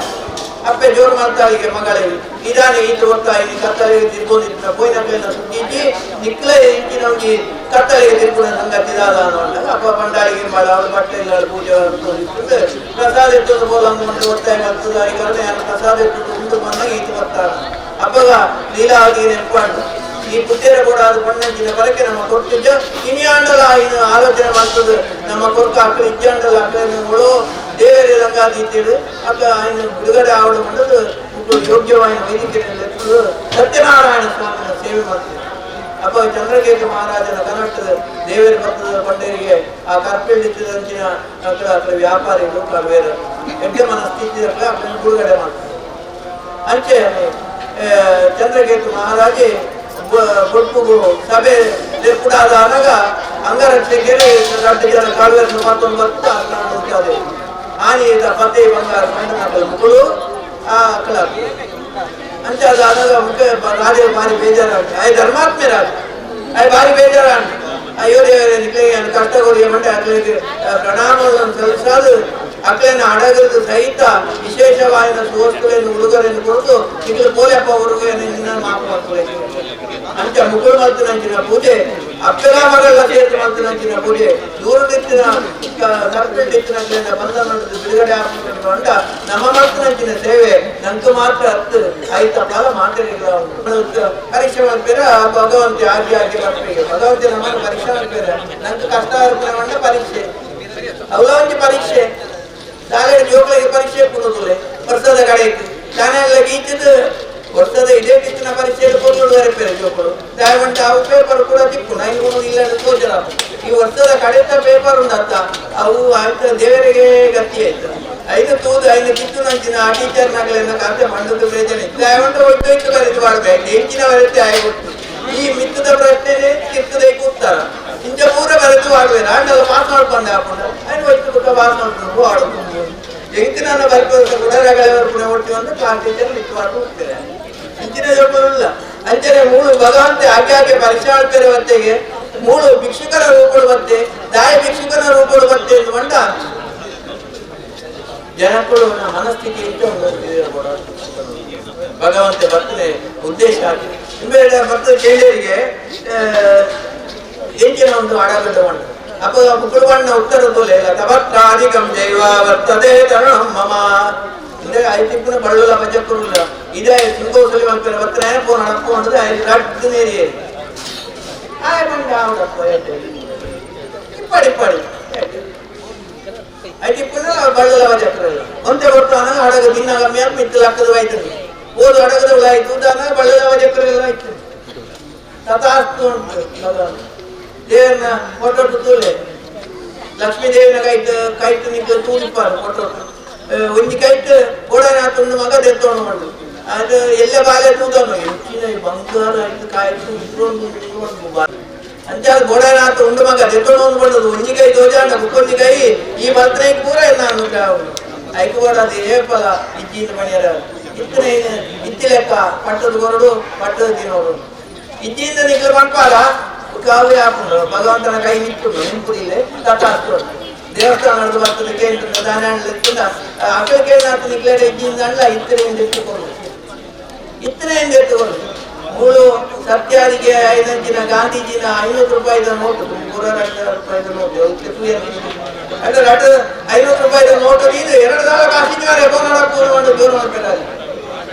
ಅಪ್ಪೆ ಜೋರು ಮಾಡ್ತಾಳಿಗೆ ಮಗಳಿಗೆ ಇದಾನೆ ಈತ ಓದ್ತಾ ಇಲ್ಲಿ ಕತ್ತಲೆಗೆ ತಿರ್ಕೊಂಡಿದ್ದ ಕೋಯಿನಕ್ಲೇನ ಸುದ್ದಿ ನಿಕ್ಲೆ ಇಂಚಿನ ಒಂಜಿ ಕತ್ತಲೆಗೆ ತಿರ್ಕೊಂಡ ಸಂಗತಿ ದಾದ ಅನ್ನೋಂಡಾಗ ಅಪ್ಪ ಬಂಡಾಳಿಗೆ ಮಾಡ ಅವಳು ಬಟ್ಟೆ ಇಲ್ಲ ಪೂಜೆ ಪ್ರಸಾದ ಇಟ್ಟು ಬೋಲ ಒಂದು ಒತ್ತಾಯ ಮಾಡ್ತದ ಈ ಕರುಣೆ ಪ್ರಸಾದ ಇಟ್ಟು ಉಂಟು ಬಂದಾಗ ಈತ ಬರ್ತಾರ ಅಪ್ಪಗ ಲೀಲಾವತಿ ನೆನಪಾಂಡು ಈ ಪುತ್ತೇರ ಕೂಡ ಅದು ಪಣ್ಣಂಚಿನ ಬರಕೆ ನಮ್ಮ ಕೊಟ್ಟಿದ್ದ ಇನಿಯಾಂಡಲ ಇನ್ನು ಆಲೋಚನೆ ಮಾಡ್ತದೆ ನಮ್ಮ ಕೊರ್ಕ ಅಕ್ಕಳು ಇಜ್ಜಾಂಡಲ ಅಕ್ಕಳು ದೇವರ ರಂಗಾದೀತೇಳು ಅಕ್ಕ ಇನ್ನು ಬಿಡುಗಡೆ ಆವಡು ಬಂದದ್ದು ಯೋಗ್ಯವಾದ ವೈದಿಕರಲ್ಲಿ ಸತ್ಯನಾರಾಯಣ ಸ್ವಾಮಿನ ಸೇವೆ ಮಾಡ್ತದೆ. ಅಪ್ಪ ಚಂದ್ರಕೇತು ಮಹಾರಾಜನ ಕನಟ್ಟದ ದೇವರ ಭಕ್ತದ ಪಂಡರಿಗೆ ಆ ಕರ್ಪಿಳಿದಂಚಿನ ಅಕ್ಕಳ ಅಕ್ಕಳ ವ್ಯಾಪಾರಿಗಳು ಕಲ್ವೇರ ಎಡ್ಡೆ ಮನಸ್ಥಿತಿ ಅಕ್ಕಳನ್ನು ಬಿಡುಗಡೆ ಮಾಡ್ತಾರೆ. ಅಂಚೆ ಚಂದ್ರಕೇತು ಮಹಾರಾಜೆ ಬೊಟ್ಟುಗು ಸಭೆ ಕುಡಾದಾಗ ಅಂಗರಕ್ಷಕರು ದೊಡ್ಡ ಜನ ಕಾಳುವನ್ನು ಮಾಡ್ಕೊಂಡು ಬರ್ತಾ ಅಕ್ಕ ಆನೆ ಪತ್ತೆ ಬಂಗಾರ ಮಂಡನ ಮಕ್ಕಳು ಆ ಅಕ್ಕಳ ಅಂಚೆ ಅದಾದಾಗ ಮುಖ ರಾಜ ಭಾರಿ ಬೇಜಾರಾಗ್ತದೆ. ಆಯ್ ಧರ್ಮಾತ್ಮೆ ರಾಜ ಆಯ್ ಭಾರಿ ಬೇಜಾರ ಅಯ್ಯೋ ದೇವರೇ ನಿಕ್ಲೆ ಕಷ್ಟ ಕೊಡಿಗೆ ಮಂಡೆ ಅಕ್ಲಿಗೆ ಪ್ರಣಾಮಗಳನ್ನು ಸಲ್ಲಿಸಾದು ಅಕ್ಲೆನ ಅಡಗದ ಸಹಿತ ವಿಶೇಷವಾದ ಸುವಸ್ತುಗಳನ್ನು ಉಡುಗೊರೆಯನ್ನು ಕೊಡುದು ನಿಕ್ಲು ಪೋಲೆಪ್ಪ ಉಡುಗೊರೆ ಮಾಪು ಮಕ್ಕಳು ಅಂಚ ಮುಗುಳು ಮಲ್ತಿನಂಚಿನ ಪೂಜೆ ಅಪ್ಪೆಲ ಮಗಳ ಸೇರಿದ ಮಲ್ತಿನಂಚಿನ ಪೂಜೆ ದೂರದಿತ್ತಿನ ಸರ್ಪಿಟ್ಟಿತ್ತಿನ ಬಂಧನ ಬಿಡುಗಡೆ ಆಗ್ತದೆ ಅಂಡ ನಮ್ಮ ಮಲ್ತಿನಂಚಿನ ಸೇವೆ ನಂತು ಮಾತ್ರ ಹತ್ತು ಐತ ಫಲ ಮಾತ್ರ ಪರೀಕ್ಷೆ ಮಾಡ್ಬೇರ ಭಗವಂತ ಆಗಿ ಆಗಿ ಬರ್ಬೇಕು ಭಗವಂತ ನಮ್ಮನ್ನು ಪರೀಕ್ಷೆ ಮಾಡ್ಬೇರ ನಂಗೆ ಕಷ್ಟ ಆಗ್ತದೆ ಪರೀಕ್ಷೆ ಅವಲಂಜಿ ಪರೀಕ್ಷೆ ಶಾಲೆ ಜೋಗಳಿಗೆ ಪರೀಕ್ಷೆ ಕೊಡುದಿಲ್ಲ ವರ್ಷದ ಕಡೆಗೆ ಶಾಲೆಲ್ಲ ಗೀಚದ ವರ್ಷದ ಇದೇ ಕಿತ್ತಿನ ಪರೀಕ್ಷೆಯಲ್ಲಿ ಕೊಡಲು ಬರಪೇರೆ ಜೋಕುಲು ದಯವಂಟ ಅವು ಪೇಪರ್ ಕೂಡ ತಿಕ್ಕು ನೈನ್ ಇಲ್ಲ ತೋಜಲ ಈ ವರ್ಷದ ಕಡೆತ ಪೇಪರ್ ಉಂಡತ್ತ ಅವು ಆಯ್ತು ದೇವರಿಗೆ ಗತಿ ಆಯ್ತು ಐದು ತೂದು ಐದು ಕಿತ್ತು ನಂಚಿನ ಆ ಟೀಚರ್ ನಗಲೆಲ್ಲ ಕತೆ ಮಂಡದ ಪ್ರಯೋಜನ ದಯವಂಟ ಒಟ್ಟು ಇತ್ತು ಬರೆದು ಮಾಡಬೇಕು ಎಂಚಿನ ಬರೆತೆ ಆಯ್ತು ಈ ಮಿತ್ತದ ಪ್ರಶ್ನೆ ಕಿತ್ತದೆ ಕೂತಾರ ಇಂಚ ಪೂರ ಬರೆದು ಆಡ್ಬೇಡ ಅಂಡಲ್ಲ ಪಾಸ್ ಮಾಡ್ಕೊಂಡೆ ಹಾಕೊಂಡು ಐನು ಒಟ್ಟು ಕೂಡ ಪಾಸ್ ಮಾಡ್ಕೊಂಡು ಆಡೋದು ಎಂಕಿನ ಬರ್ಕೋದ ಕೂಡ ರಗಳೆ ಬರ್ಪುಣೆ ಒಟ್ಟು ಅಂದ್ರೆ ಕ್ಲಾಸ್ ಟೀಚರ್ ಮಿತ್ತು ಹೋಗ್ತಾರೆ ಇಂಚಿನ ಜೋಕುಲ್ಲ ಅಂಚನೆ ಮೂಳು ಭಗವಂತ ಆಕೆ ಆಕೆ ಪರೀಕ್ಷೆ ಆಡ್ತಾರೆ ಬತ್ತೆಗೆ ಮೂಳು ಭಿಕ್ಷುಕರ ರೂಪಗಳು ಬತ್ತೆ ದಾಯ ಭಿಕ್ಷುಕನ ರೂಪಗಳು ಬತ್ತೆ ಎಂದು ಮಂಡ ಜನಕ್ಕಳು ಮನಸ್ಥಿತಿ ಇಟ್ಟು ಭಗವಂತ ಬರ್ತನೆ ಉದ್ದೇಶ ಆಗಿದೆ ಬೇಡ ಭಕ್ತ ಕೇಳಿಯರಿಗೆ ಎಂಚಿನ ಒಂದು ಅಡಗಡ್ಡ ಉಂಟು ಅಪ್ಪ ಕುರುವಣ್ಣ ಉತ್ತರ ತೋಲೆ ತಪತ್ರಾಧಿಕಂ ಜೈವ ವರ್ತದೆ ತರುಣಂ ಮಮ ಅಂದ್ರೆ ಐತಿಪ್ಪನ ಬಳ್ಳುಲ ಪಜಕ್ಕುರುಲ್ಲ ಇದೇ ಸಿಂಗೋಸಲಿ ಮಾಡ್ತಾರೆ ಬರ್ತಾರೆ ಫೋನ್ ಹಣಪ್ಪ ಅಂದ್ರೆ ರಡ್ಡು ನೇರಿ ಆಯ್ ಬಂಡ ಅವಡಪ್ಪ ಇಪ್ಪಡಿ ಇಪ್ಪಡಿ ಐತಿಪ್ಪನ ಬಳ್ಳುಲ ಪಜಕ್ಕರಲ್ಲ ಒಂದೇ ಕೊಡ್ತಾನ ಹಡಗ ದಿನ ಕಮ್ಮಿ ಮಿತ್ತು ಲಕ್ಕದ ಆಯ್ತದೆ ಓದು ಹಡಗದ ಆಯ್ತು ದಾನ ಬಳ್ಳುಲ ಪಜಕ್ಕರೆಲ್ಲ ಆಯ್ತು ತಥಾಸ್ತು ಉಂಟು ಭಗವಂತ ದೇವರನ್ನ ಫೋಟೋ ತೂಲೆ ಲಕ್ಷ್ಮೀ ದೇವಿನ ಕೈಟ್ ಕೈಟ್ ನಿಂತು ತೂಲಿಪ್ಪಾರು ಫೋಟೋ ಒಂಜಿ ಕೈಟ್ ಓಡನಾಥ ಒಂದು ಮಗ ದೆತ್ತೋಣ ಉಂಟು ಅದು ಎಲ್ಲ ಬಾಲೆ ತೂದನು ಹೆಚ್ಚಿನ ಬಂಗಾರ ಆಯ್ತು ಕಾಯ್ತು ಇದ್ರೊಂದು ಅಂಚೆ ಅದು ಗೋಡನಾಥ ಉಂಡು ಮಗ ದೆತ್ತೋಣ ಒಂದು ಬಣ್ಣದು ಒಂಜಿ ಕೈ ದೋಜಾಂಡ ಬುಕ್ಕೊಂಜಿ ಕೈ ಈ ಬಲ್ತನೆ ಪೂರ ನಾನು ಐಕು ಅದು ಏಪಲ ಇಜ್ಜಿನ ಮಣಿಯರ ಇತ್ತನೆ ಇತ್ತಿ ಲೆಕ್ಕ ಪಟ್ಟದ ಕೊರಡು ಪಟ್ಟದ ತಿನ್ನೋರು ಇಜ್ಜಿಯಿಂದ ನಿಗ್ಲು ಪಂಪಾಲ ಕಾವ್ಯ ಹಾಕೊಂಡು ಭಗವಂತನ ಕೈ ನಿಂತು ನಿಂಪುಡಿಲ್ಲ ತಥಾಸ್ತು ದೇವಸ್ಥಾನ ನಡೆದು ಬರ್ತದೆ ಕೇಂದ್ರ ದಾನ ಅಕ್ಕ ಕೇಳಿದ ನಿಕ್ಲೇಡ ಇದ್ದಿಂದ ಇತ್ತರೆಯಿಂದ ಎತ್ತುಕೊಂಡು ಇತ್ತರೆಯಿಂದ ಎತ್ತುಕೊಂಡು ಮೂಳು ಸತ್ಯಾರಿಗೆ ಐದಂಚಿನ ಗಾಂಧೀಜಿನ 500 ರೂಪಾಯಿದ ನೋಟು 3 ರೂಪಾಯಿದ ನೋಟು ಅಂದ್ರೆ 500 ರೂಪಾಯಿದ ನೋಟು ಇದು 2 ಸಾಲ ಕಾಸಿದ್ದಾರೆ ಬೋನಾಡ ದೂರ ಮಾಡ್ತಾರೆ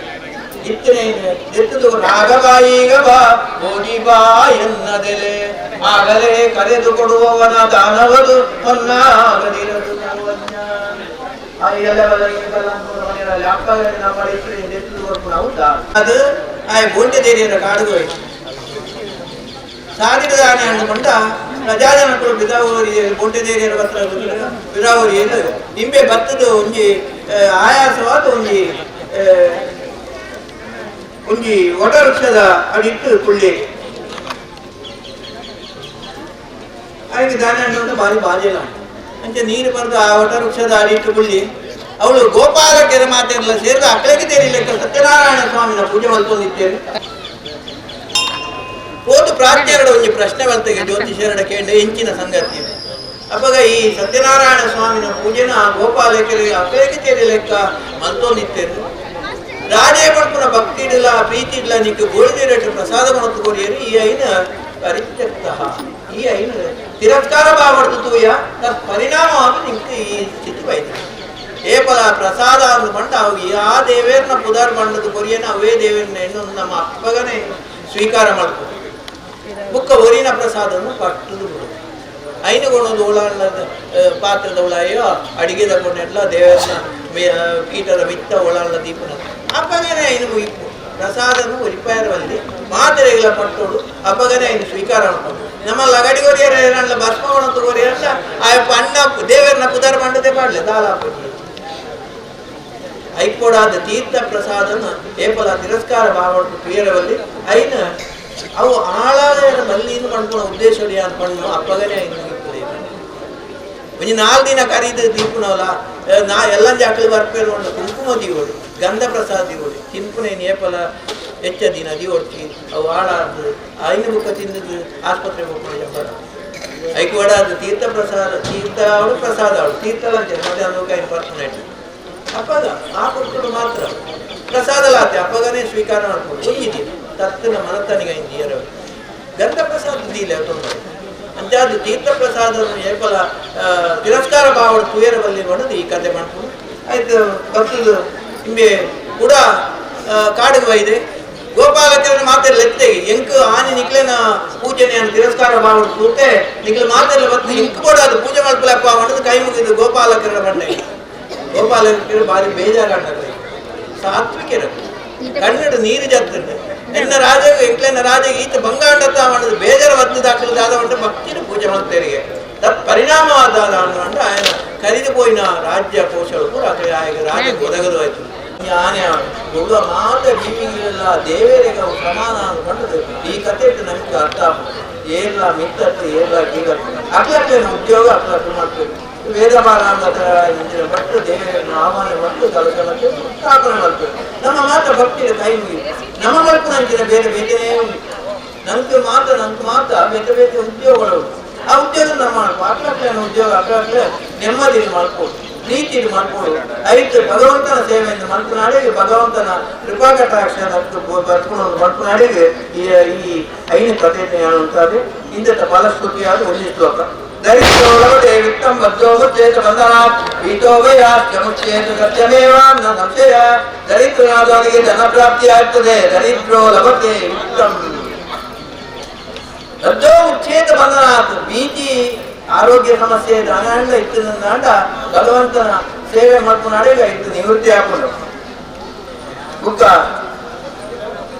ಇತ್ತನೆ ಎತ್ತದು ರಾಘವಾಯಿಗ ಬಾ ಹೋಗಿ ಬಾ ಎನ್ನದೆಲೆ ಆಗಲೇ ಕರೆದು ಕೊಡುವವನ ದಾನವದು ಹೊನ್ನಾಗದಿರದು. ಅದು ಆಯ್ ಬೋಂಡೆ ದೇರಿಯರ ಕಾಡುಗೋ ಸಾಧಿದಾನೆ ಅಂದುಕೊಂಡ ಪ್ರಜಾಜನಕರು ಬಿದಾವೂರಿ ಬೋಂಡೆ ದೇರಿಯರ ಬತ್ರ ಬಿದಾವೂರಿ ಇಂಬೆ ಬತ್ತದ ಒಂಜಿ ಆಯಾಸವಾದ ಒಂಜಿ ಒಂಜಿ ವಟವೃಕ್ಷದ ಅಡಿಟ್ಟು ಕುಳ್ಳಿ ಆಯ್ಕೆ ದಾನ ಹಣ್ಣು ಭಾರಿ ಬಾಜಿಲ್ಲ ಅಂಚೆ ನೀರು ಬರೆದು ಆ ವಟವೃಕ್ಷದ ಅಡಿಟ್ಟು ಕುಳ್ಳಿ ಅವಳು ಗೋಪಾಲ ಕೆರೆ ಮಾತೆಲ್ಲ ಸೇರಿದ ಅಕ್ಕಳಿಗೆ ತೇರಿಲ್ಲ ಸತ್ಯನಾರಾಯಣ ಸ್ವಾಮಿನ ಪೂಜೆ ಮಲ್ತೊಂದಿದ್ದೇನೆ. ಹೋದು ಪ್ರಾಜ್ಞರಡ ಒಂಜಿ ಪ್ರಶ್ನೆ ಬರ್ತಗೆ ಜ್ಯೋತಿಷರಡ ಕೇಂದ್ರ ಎಂಚಿನ ಸಂಗತಿ ಅಪ್ಪಗ ಈ ಸತ್ಯನಾರಾಯಣ ಸ್ವಾಮಿನ ಪೂಜೆನ ಗೋಪಾಲ ಕೆರೆ ಅಕ್ಕಳಿಗೆ ತೇರಿ ಲೆಕ್ಕ ಮಲ್ತೊಂದಿತ್ತೇನೆ. ರಾಜೇ ಪಡ್ಪುನ ಭಕ್ತಿ ಇಡಲ ಪ್ರೀತಿ ಇಡಲ ನಿಕ್ಕು ಗೋಳಿದಿರಟ್ಟು ಪ್ರಸಾದ ಮತ್ತು ಕೊರಿಯರು ಈ ಐನ ಪರಿತ್ಯಕ್ತ ಈ ಐನ ತಿರಸ್ಕಾರ ಭಾವಡ್ತು ತೂಯ ತತ್ ಪರಿಣಾಮವಾಗಿ ನಿಂಗೆ ಈ ಸ್ಥಿತಿ ಬೈತ ಏಪಲ ಪ್ರಸಾದ ಅಂದ್ಕೊಂಡ ಅವು ಯಾ ದೇವೇರ್ನ ಪುದಾರ್ ಬಂಡದ ಕೊರಿಯನ ಅವೇ ದೇವೇರ್ನ ಹೆಣ್ಣು ನಮ್ಮ ಅಪ್ಪಗನೇ ಸ್ವೀಕಾರ ಮಾಡ್ಕೊ ಬುಕ್ಕ ಒರಿನ ಪ್ರಸಾದವನ್ನು ಪಟ್ಟದು ಬಿಡು ಐನು ಕೊಡೋದು ಓಳಾಂಡ ಪಾತ್ರದ ಉಳಾಯೋ ಅಡಿಗೆದ ಕೊನೆಲ್ಲ ದೇವರನ್ನ ಪೀಠದ ಮಿತ್ತ ಒಳಾಂಡ ದೀಪನ ಅಪ್ಪಗನೇ ಐನು ಇಪ್ಪು ಪ್ರಸಾದನು ಒಲಿಪಾಯರವಲ್ಲಿ ಮಾತೆರೆಗಳ ಪಟ್ಟೋಡು ಅಪ್ಪಗನೇ ಐನು ಸ್ವೀಕಾರ ಮಾಡ್ಕೊಂಡು ನಮ್ಮ ಲಗಡಿ ಕೊರಿಯರ ಏನಲ್ಲ ಭಸ್ಮ ಕೊಣತು ಕೊರಿಯಲ್ಲ ಆ ಅಣ್ಣ ದೇವರನ್ನ ಪುದಾರ ಮಂಡದೆ ಪಾಡಲೆ ದಾಲ ಐಕೊಡಾದ ತೀರ್ಥ ಪ್ರಸಾದನ ಏಪಲ ತಿರಸ್ಕಾರ ಭಾವಡ್ತು ಪ್ರಿಯರವಲ್ಲಿ ಐನ ಅವು ಆಳಾದ ಮಲ್ಲಿನ ಪಣ್ಪುನ ಉದ್ದೇಶ ಪಣ್ಣು ಅಪ್ಪಗನೇ ಐನು ಒಂಜಿ 4 ದಿನ ಕರೀದು ದೀಪುನವಲ ನಾ ಎಲ್ಲ ಜಾಕಲು ಬರ್ಪೇರು ಉಂಡು ಕುಂಕುಮ ದೀವೋಡು ಗಂಧ ಪ್ರಸಾದ ದೀವೋಡು ತಿನ್ಪುನೇನು ಏಪಲ ಹೆಚ್ಚ ದಿನ ದೀವೊಡ್ತಿ ಅವು ಆಳಾರ್ದು ಐನು ಬುಕ್ಕ ತಿಂದದ್ದು ಆಸ್ಪತ್ರೆ ಹೋಗ್ಕೊಂಡು ಜಂಬರ ಐಕು ವಡಾದ ತೀರ್ಥ ಪ್ರಸಾದ ತೀರ್ಥ ಅವಳು ಪ್ರಸಾದ ಅವಳು ತೀರ್ಥಲ ಅಂತ ಮಧ್ಯಾಹ್ನ ಐನು ಬರ್ಪುನ ಅಪ್ಪಗ ಆ ಕೊಟ್ಟರು ಮಾತ್ರ ಪ್ರಸಾದ ಲಾತೆ ಅಪ್ಪಗನೇ ಸ್ವೀಕಾರ ಮಾಡ್ಕೊಂಡು ಒಂಜಿ ದಿನ ತತ್ತಿನ ಮನತನಿಗೆ ಐನು ದಿಯರ ಗಂಧ ಪ್ರಸಾದ ದೀಲೆ ತೊಂದರೆ ಅಂಚಾದ ತೀರ್ಥ ಪ್ರಸಾದ ಏಪಲ ತಿರಸ್ಕಾರ ಭಾವಡು ತುಯರ ಬಲ್ಲಿ ಮಾಡೋದು ಈ ಕತೆ ಮಾಡ್ಕೊಂಡು ಆಯ್ತು ಬರ್ತದ್ದು ಇಂಬೆ ಕೂಡ ಕಾಡಿಗೆ ಒಯ್ದೆ ಗೋಪಾಲಕರನ್ನ ಮಾತೆಲ್ಲ ಎತ್ತೆಗೆ ಎಂಕು ಆನೆ ನಿಕ್ಲೆನ ಪೂಜೆನೆ ತಿರಸ್ಕಾರ ಭಾವಡು ತೂತೆ ನಿಕ್ಲೆ ಮಾತೆಲ್ಲ ಬತ್ತು ಇಂಕು ಕೂಡ ಅದು ಪೂಜೆ ಮಾಡ್ಕೊಳಪ್ಪ ಮಾಡೋದು ಕೈ ಮುಗಿದು ಗೋಪಾಲಕರ ಬಂಡೆ ಗೋಪಾಲಕರು ಭಾರಿ ಬೇಜಾರಾಗ್ತದೆ ಸಾತ್ವಿಕರು ಕನ್ನಡ ನೀರು ಜತ್ತಂಡೆ ಎನ್ನ ರಾಜ ಎಂಕ್ಲೆನ ರಾಜ ಈತ ಬಂಗಾಂಡತ್ತ ಮಾಡೋದು ಬೇಜಾರ ಬತ್ತು ದಾಖಲು ದಾದ ಉಂಟು ಭಕ್ತಿನ ಪೂಜೆ ಮಾಡ್ತೇರಿಗೆ ತತ್ ಪರಿಣಾಮವಾದ ಅಂಡ ఆయన ಕರಿದು ಪೋಯಿನ ರಾಜ್ಯ ಕೋಶಗಳು ಕೂಡ ಆಯಗ ರಾಜ ಒದಗದು ಆಯ್ತು. ಆನೆ ಒಳ್ಳ ಮಾತ ಜೀವಿಗಳೆಲ್ಲ ದೇವರಿಗೆ ಸಮಾನ ಅಂದ್ಕೊಂಡದ್ದು ಈ ಕಥೆ ನಮ್ಗೆ ಅರ್ಥ ಆಗ್ತದೆ. ಏಲ್ಲ ಮಿತ್ತಟ್ಟು ಏಲ್ಲ ಕೀಳಟ್ಟು ಅಕ್ಲಕ್ಲೇನು ಉದ್ಯೋಗ ಅಕ್ಲಕ್ಲು ಮಾಡ್ಬೇಕು ವೇದ ಬಾರಾಂಗ ಭಟ್ಟು ದೇವರನ್ನು ಆಹ್ವಾನ ಮತ್ತು ಕಲಸಲಕ್ಕೆ ಸ್ಥಾಪನೆ ಮಾಡ್ಬೇಕು. ನಮ್ಮ ಮಾತ್ರ ಭಕ್ತಿಯ ಕೈ ಮುಗಿ ನಮ್ಮ ಮಲ್ಪನಂಚಿನ ಬೇರೆ ಬೇರೆನೇ ಉಂಟು. ನಮ್ಗೆ ಮಾತ್ರ ನಮ್ಗೆ ಮಾತ್ರ ಬೇರೆ ಬೇರೆ ಉದ್ಯೋಗಗಳು ಉಂಟು. ಆ ಉದ್ಯೋಗ ನಮ್ಮ ಅಕ್ಲಕ್ಲೇನು ಉದ್ಯೋಗ ಅಕ್ಲಕ್ಲೆ ನೆಮ್ಮದಿ ಮಾಡ್ಬೋದು ಪ್ರೀತಿಯಲ್ಲಿ ಮಾಡ್ಬೋದು. ಐದು ಭಗವಂತನ ಸೇವೆಯನ್ನು ಮಲ್ಪನಾಡಿಗೆ ಭಗವಂತನ ಕೃಪಾಕಟಾಕ್ಷ ಬರ್ಕೊಂಡು ಮಲ್ಪನಾಡಿಗೆ ಈ ಈ ಐನು ಕಥೆ ಅಂತಾರೆ. ಇಂದತ ಫಲಶ್ರುತಿಯಾದ ಒಂದು ಶ್ಲೋಕ ದರಿದ್ರೋ ಲಭತೆ ವಿತ್ತಂ ಬದ್ಧೋ ಮುಚ್ಚೇತ ಬಂಧನಾತ್ ಭೀತೋ ಭಯಾತ್ ಮುಚ್ಚೇತ ಸತ್ಯಮೇವ ನ ಸಂಶಯ. ದರಿದ್ರನಾದವನಿಗೆ ಧನ ಪ್ರಾಪ್ತಿಯಾಗ್ತದೆ. ದರಿದ್ರೋ ಲಭತೆ ವಿತ್ತಂ ಬದ್ಧೋ ಮುಚ್ಚೇತ ಬಂಧನಾತ್ ಭೀತಿ ಆರೋಗ್ಯ ಸಮಸ್ಯೆ ದಾನ ಇತ್ತು ಭಗವಂತನ ಸೇವೆ ಮಾಡ್ಕೊಂಡಾಗ ಇತ್ತು ನಿವೃತ್ತಿ ಹಾಕೊಂಡು ಬುಕ್ಕ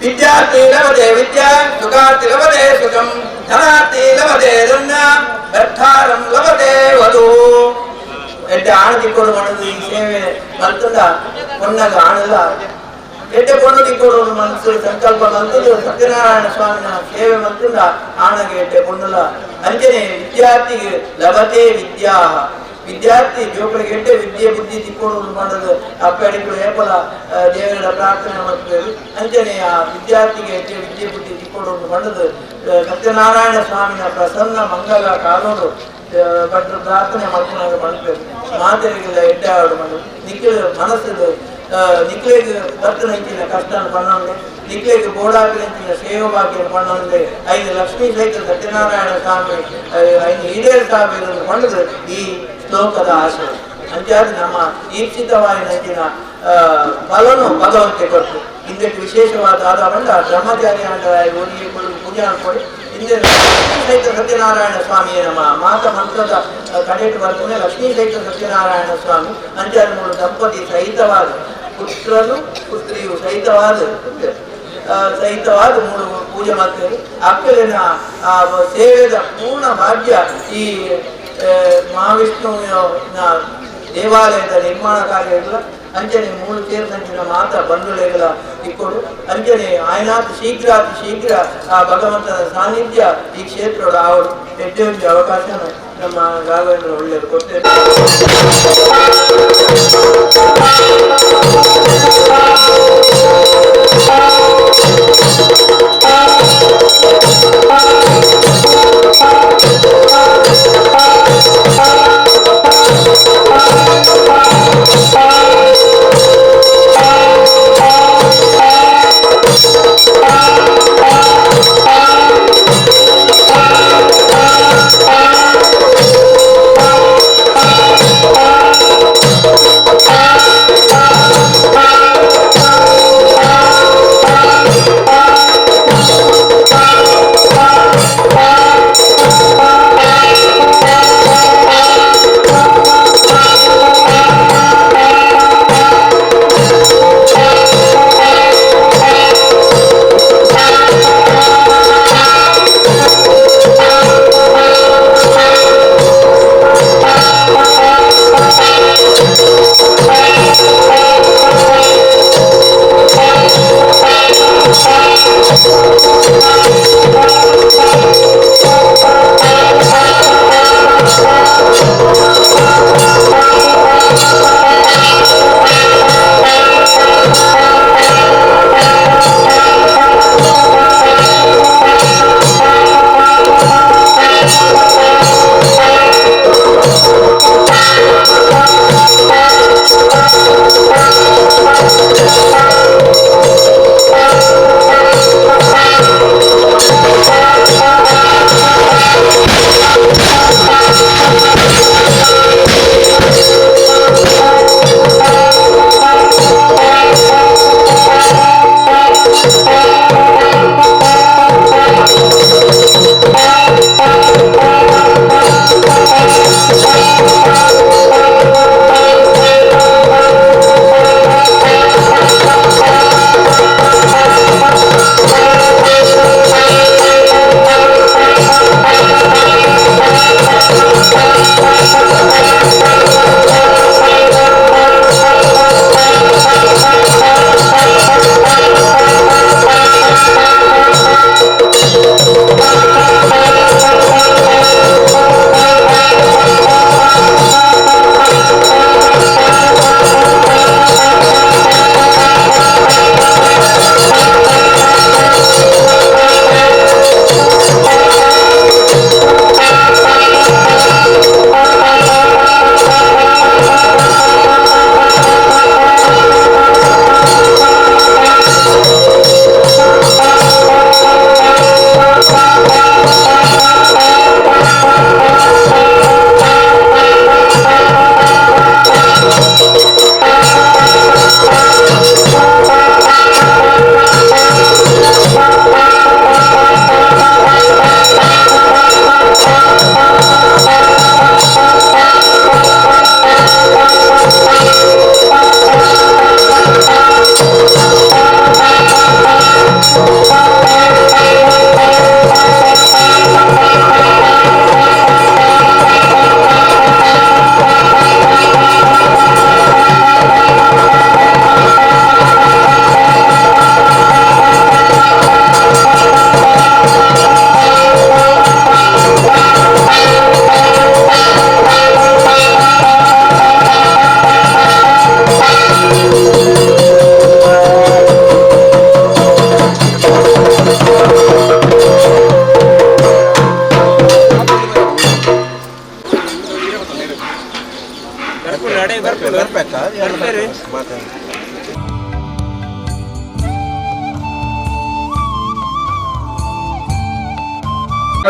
ವಿದ್ಯಾರ್ಥಿ ಲಭತೆ ವಿದ್ಯಾ ಸುಖಾರ್ಥಿ ಲಭತೆ ಸುಖಂ ಧನಾರ್ಥಿ ಲಭತೆ ಧನ ವ್ಯರ್ಥಾರಂ ಲಭತೆ ವಧು. ಎಡ್ಡೆ ಆಣ ತಿಕ್ಕೋಡು ಮಾಡೋದು ಈ ಸೇವೆ ಮಲ್ತಂದ ಕೊನ್ನಾಗ ಆಣಲ್ಲ ಎಡ್ಡೆ ಕೊಂಡು ತಿಕ್ಕೋಡು ಮನಸ್ಸು ಸಂಕಲ್ಪ ಬಂತದ್ದು ಸತ್ಯನಾರಾಯಣ ಸ್ವಾಮಿನ ಸೇವೆ ಮಂತಂದ ಆಣಗೆ ಎಡ್ಡೆ ಕೊಂಡಲ್ಲ. ಅಂಚನೆ ವಿದ್ಯಾರ್ಥಿಗೆ ಲಭತೆ ವಿದ್ಯಾ ವಿದ್ಯಾರ್ಥಿ ಜೋಕಳಿಗೆ ಎಡ್ಡೆ ವಿದ್ಯೆ ಬುದ್ಧಿ ತಿಕ್ಕೊಂಡು ಮಾಡೋದು ಅಪ್ಪಡಿಗಳು ಏಪಲ ದೇವರ ಪ್ರಾರ್ಥನೆ ಮಾಡ್ತೇವೆ. ಅಂಚನೆ ಆ ವಿದ್ಯಾರ್ಥಿಗೆ ಎಡ್ಡೆ ವಿದ್ಯೆ ಬುದ್ಧಿ ತಿಕ್ಕೊಂಡು ಮಾಡೋದು ಸತ್ಯನಾರಾಯಣ ಸ್ವಾಮಿನ ಪ್ರಸನ್ನ ಮಂಗಲ ಕಾನೂನು ಭಟ್ರು ಪ್ರಾರ್ಥನೆ ಮಾಡ್ಕೊಂಡಾಗ ಮಾಡ್ತೇವೆ. ಮಾತೆರಿಗೆಲ್ಲ ಎಡ್ಡೆ ಆಡು ಮಾಡು ನಿಖಿಲ್ ಮನಸ್ಸು ನಿಕ್ಲೆಗ್ ಬರ್ತನಂಚಿನ ಕಷ್ಟ ಪಣ್ಣೊಂದೆ ನಿಕ್ಲೆಗ್ ಬೋಡಾಪಿನಂಚಿನ ಸೇವೆ ಭಾಗ್ಯ ಪಣ್ಣೊಂದೆ ಐದು ಲಕ್ಷ್ಮೀ ಸಹಿತ ಸತ್ಯನಾರಾಯಣ ಸ್ವಾಮಿ ಐದು ಈಡೇರ ಸ್ವಾಮಿ ಪಣ್ಣದು ಈ ಶ್ಲೋಕದ ಆಶಯ. ಅಂಚಾದ ನಮ್ಮ ಈಪ್ಸಿತವಾಯಿನಂಚಿನ ಫಲನು ಭಗವಂತೆ ಕೊಟ್ಟು ಹಿಂದಕ್ಕೆ ವಿಶೇಷವಾದ ಆದ ಬಂದ ಬ್ರಹ್ಮಚಾರಿ ಅಂಡರಾಯ ಓದಿಗೆ ಪೂಜೆ ಅನ್ಕೊಳ್ಳಿ. ಹಿಂದೆ ಲಕ್ಷ್ಮೀ ಸಹಿತ ಸತ್ಯನಾರಾಯಣ ಸ್ವಾಮಿಯ ನಮ್ಮ ಮಾತ ಮಂತ್ರದ ಕಡೆಗೆ ಬರ್ತದೆ ಲಕ್ಷ್ಮೀ ಸಹಿತ ಸತ್ಯನಾರಾಯಣ ಸ್ವಾಮಿ ಅಂಚಾದ ಮೂರು ದಂಪತಿ ಸಹಿತವಾದ ಪುತ್ರನು ಪುತ್ರಿಯು ಸಹಿತವಾದ ಸಹಿತವಾದ ಮೂರು ಪೂಜೆ ಮಾಡ್ತೇವೆ. ಅಕ್ಕಲಿನ ಆ ಸೇವೆದ ಪೂರ್ಣ ಭಾಗ್ಯ ಈ ಮಹಾವಿಷ್ಣುವಿನ ದೇವಾಲಯದ ನಿರ್ಮಾಣ ಕಾರ್ಯ ಇಲ್ಲ. ಅಂಚನೆ ಮೂರು ತೀರ್ಥಂಚಿನ ಮಾತ್ರ ಬಂಧುಳೆಗಳ ಇಕ್ಕೊಡು ಅಂಚನೆ ಆಯನಾಥ ಶೀಘ್ರ ಅತಿ ಶೀಘ್ರ ಆ ಭಗವಂತನ ಸಾನ್ನಿಧ್ಯ ಈ ಕ್ಷೇತ್ರದ ಆವಡು ಎಡ್ಡೆ ಅವಕಾಶ ನಮ್ಮ ರಾಘವೇಂದ್ರ ಒಳ್ಳೆಯದು ಕೊಡ್ತೇವೆ.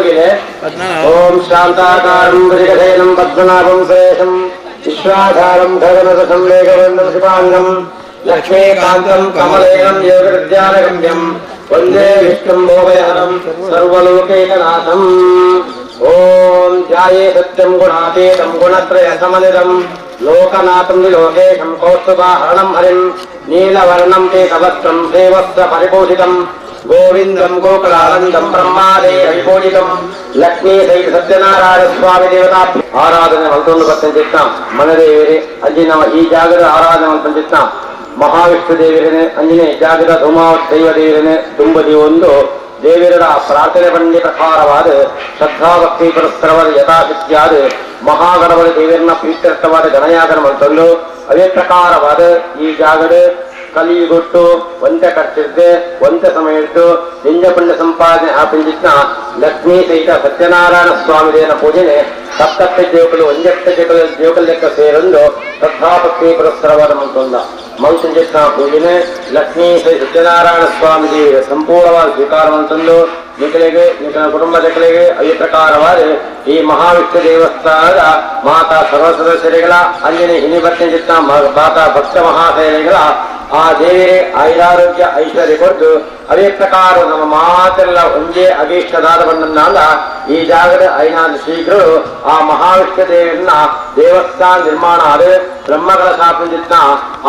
ओम शांताकारं भुजगशयनं पद्मनाभं सुरेशं विश्वाधारं गगनसदृशं मेघवर्णं शिवाङ्गं लक्ष्मीकान्तं कमलेनं योगविद्यानगम्यं वन्दे विष्णुं भोगयहरं सर्वलोकैकनाथम्। ओम ध्याये सत्यं गुणातीतं गुणत्रयसमन्वितं लोकनाथं विलोकेशं कौस्तुभाहरणं हरिं नीलवर्णं पीतवस्त्रं श्रीवस्त्रपरिभूषितं गोविंदं गोकुलानंदं ब्रह्मादेव लक्ष्मी सहित सत्यनारायण स्वामी देवता आराधने मल्तोंदु बत्तंचित्त मनदेवरे अंजि नम ई जागದ ಆರಾಧನೆ ಮಲ್ತಂಚಿತ್ತ ಮಹಾವಿಷ್ಣು ದೇವರನೆ ಅಂಜನೆ ಜಾಗದ ಧೂಮಾವತ್ ದೈವ ದೇವರನೆ ತುಂಬದಿ ಒಂದು ದೇವರ ಪ್ರಾರ್ಥನೆ ಬಂಡಿ ಪ್ರಕಾರವಾದ ಶ್ರದ್ಧಾಭಕ್ತಿ ಪುರಸ್ಸರವಾದ ಯಥಾಶಕ್ತಿಯಾದ ಮಹಾಗಣಪತಿ ದೇವರನ್ನ ಪ್ರೀತ್ಯರ್ಥವಾದ ಗಣಯಾಗನ ಮಲ್ತೊಂದು ಅದೇ ಪ್ರಕಾರವಾದ ಈ ಜಾಗದ ಕಲಿಯುಗೊಟ್ಟು ಒಂತೆ ಖರ್ಚಿದ್ದೆ ಒಂತೆ ಸಮಯ ಇಟ್ಟು ಲಿಂಗ ಸಂಪಾದನೆ ಆಪಿಂಜಿತ್ನ ಲಕ್ಷ್ಮೀ ಸಹಿತ ಸತ್ಯನಾರಾಯಣ ಸ್ವಾಮಿ ದೇವನ ಪೂಜೆನೆ ಸಪ್ತಪ್ಪ ದೇವಕಲು ಒಂಜೆಟ್ಟ ದೇವಕಲ್ ಲೆಕ್ಕ ಸೇರೊಂದು ಶ್ರದ್ಧಾಭಕ್ತಿ ಪುರಸ್ಸರವಾದ ಮಲ್ತೊಂದ ಮಲ್ತಂಜಿತ್ನ ಪೂಜೆನೆ ಲಕ್ಷ್ಮೀ ಸಹಿತ ಸತ್ಯನಾರಾಯಣ ಸ್ವಾಮಿ ದೇವರ ಸಂಪೂರ್ಣವಾದ ಸ್ವೀಕಾರ ಮಲ್ತೊಂದು ನಿಕಲಿಗೆ ನಿಕಲ ಕುಟುಂಬ ಜಕಲಿಗೆ ಅದೇ ಪ್ರಕಾರವಾದ ಈ ಮಹಾವಿಷ್ಣು ದೇವಸ್ಥಾನದ ಮಾತಾ ಸರ್ವ ಸದಸ್ಯರುಗಳ ಅಂಜನೆ ಹಿನಿಬತ್ತಿನ ಚಿತ್ತ ಮಾತಾ ಭಕ್ತ ಮಹಾಶಯರುಗಳ ಆ ದೇವರೇ ಆಯುರಾರೋಗ್ಯ ಐಶ್ವರ್ಯ ಕೊಟ್ಟು ಅದೇ ಪ್ರಕಾರ ನಮ್ಮ ಮಾತೆಲ್ಲ ಒಂದೇ ಅಭೀಷ್ಟದಾದ ಬಣ್ಣನಾದ ಈ ಜಾಗದ ಐನಾದ ಶೀಘ್ರರು ಆ ಮಹಾವಿಷ್ಣು ದೇವರನ್ನ ದೇವಸ್ಥಾನ ನಿರ್ಮಾಣ ಆದ ಬ್ರಹ್ಮಗಳ ಸ್ಥಾಪನೆ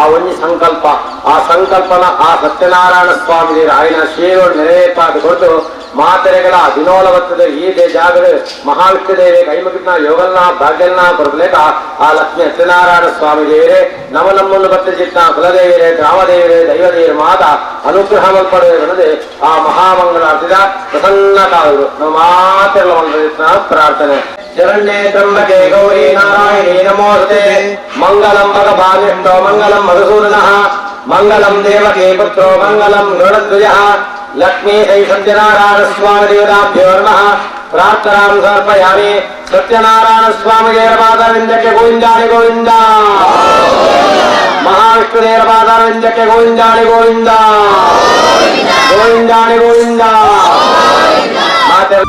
ಆ ಒಂಜಿ ಸಂಕಲ್ಪ ಆ ಸಂಕಲ್ಪನ ಆ ಸತ್ಯನಾರಾಯಣ ಸ್ವಾಮಿ ದೇವರ ಆಯ್ನ ಶ್ರೀಗಳು ನೆರವೇರ್ಪಾದು ಕೊಟ್ಟು ಮಾತೆರೆಗಳ ದಿನೋಲವತ್ತದ ಈ ಜಾಗದ ಮಹಾವಿಷ್ಣು ದೇವಿ ಕೈಮುಗಿನ ಯೋಗಲ್ನ ಭಾಗ್ಯಲ್ನ ಕೊರಲೇಕ ಆ ಲಕ್ಷ್ಮೀ ಸತ್ಯನಾರಾಯಣ ಸ್ವಾಮಿ ದೇವರೇ ನಮ ನಮ್ಮನ್ನು ಬತ್ತಿಚಿತ್ತ ಕುಲದೇವರೇ ಗ್ರಾಮದೇವರೇ ದೈವದೇವರ ಮಾತ ಅನುಗ್ರಹ ಪಡೆಯುವುದು ಆ ಮಹಾಮಂಗಳಾರ್ತಿದ ಪ್ರಸನ್ನ ಕಾವರು ನಮ್ಮ ಮಾತೆಲ್ಲ ಒಂದು ಪ್ರಾರ್ಥನೆ. ಶರಣ್ಯೇ ತ್ರಂಬಕೆ ಗೌರಿ ನಾರಾಯಣಿ ನಮೋಸ್ತೆ ಮಂಗಲಂ ಭಗವಾನ್ ವಿಷ್ಣು ಮಂಗಲಂ ಮಧುಸೂದನಃ ಮಂಗಲಂ ದೇವಕೀ ಪುತ್ರೋ ಮಂಗಲಂ ಗರುಡಧ್ವಜಃ ಲಕ್ಷ್ಮೀ ಶ್ರೀ ಸತ್ಯನಾರಾಯಣ ಸ್ವಾಮಿ ದೇವತಾಭ್ಯೋ ನಮಃ. ಪ್ರಾರ್ಥನಾಂ ಸಮರ್ಪಯಾಮಿ. ಸತ್ಯನಾರಾಯಣ ಸ್ವಾಮಿ ದೇವರ ಪಾದವಿಂದಕ್ಕೆ ಗೋವಿಂದಾನಿ ಗೋವಿಂದ, ಮಹಾವಿಷ್ಣು ದೇವರ ಪಾದವಿಂದಕ್ಕೆ ಗೋವಿಂದಾನಿ ಗೋವಿಂದ, ಗೋವಿಂದಾನಿ ಗೋವಿಂದ. ಮಾತೆ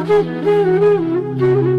Thank you.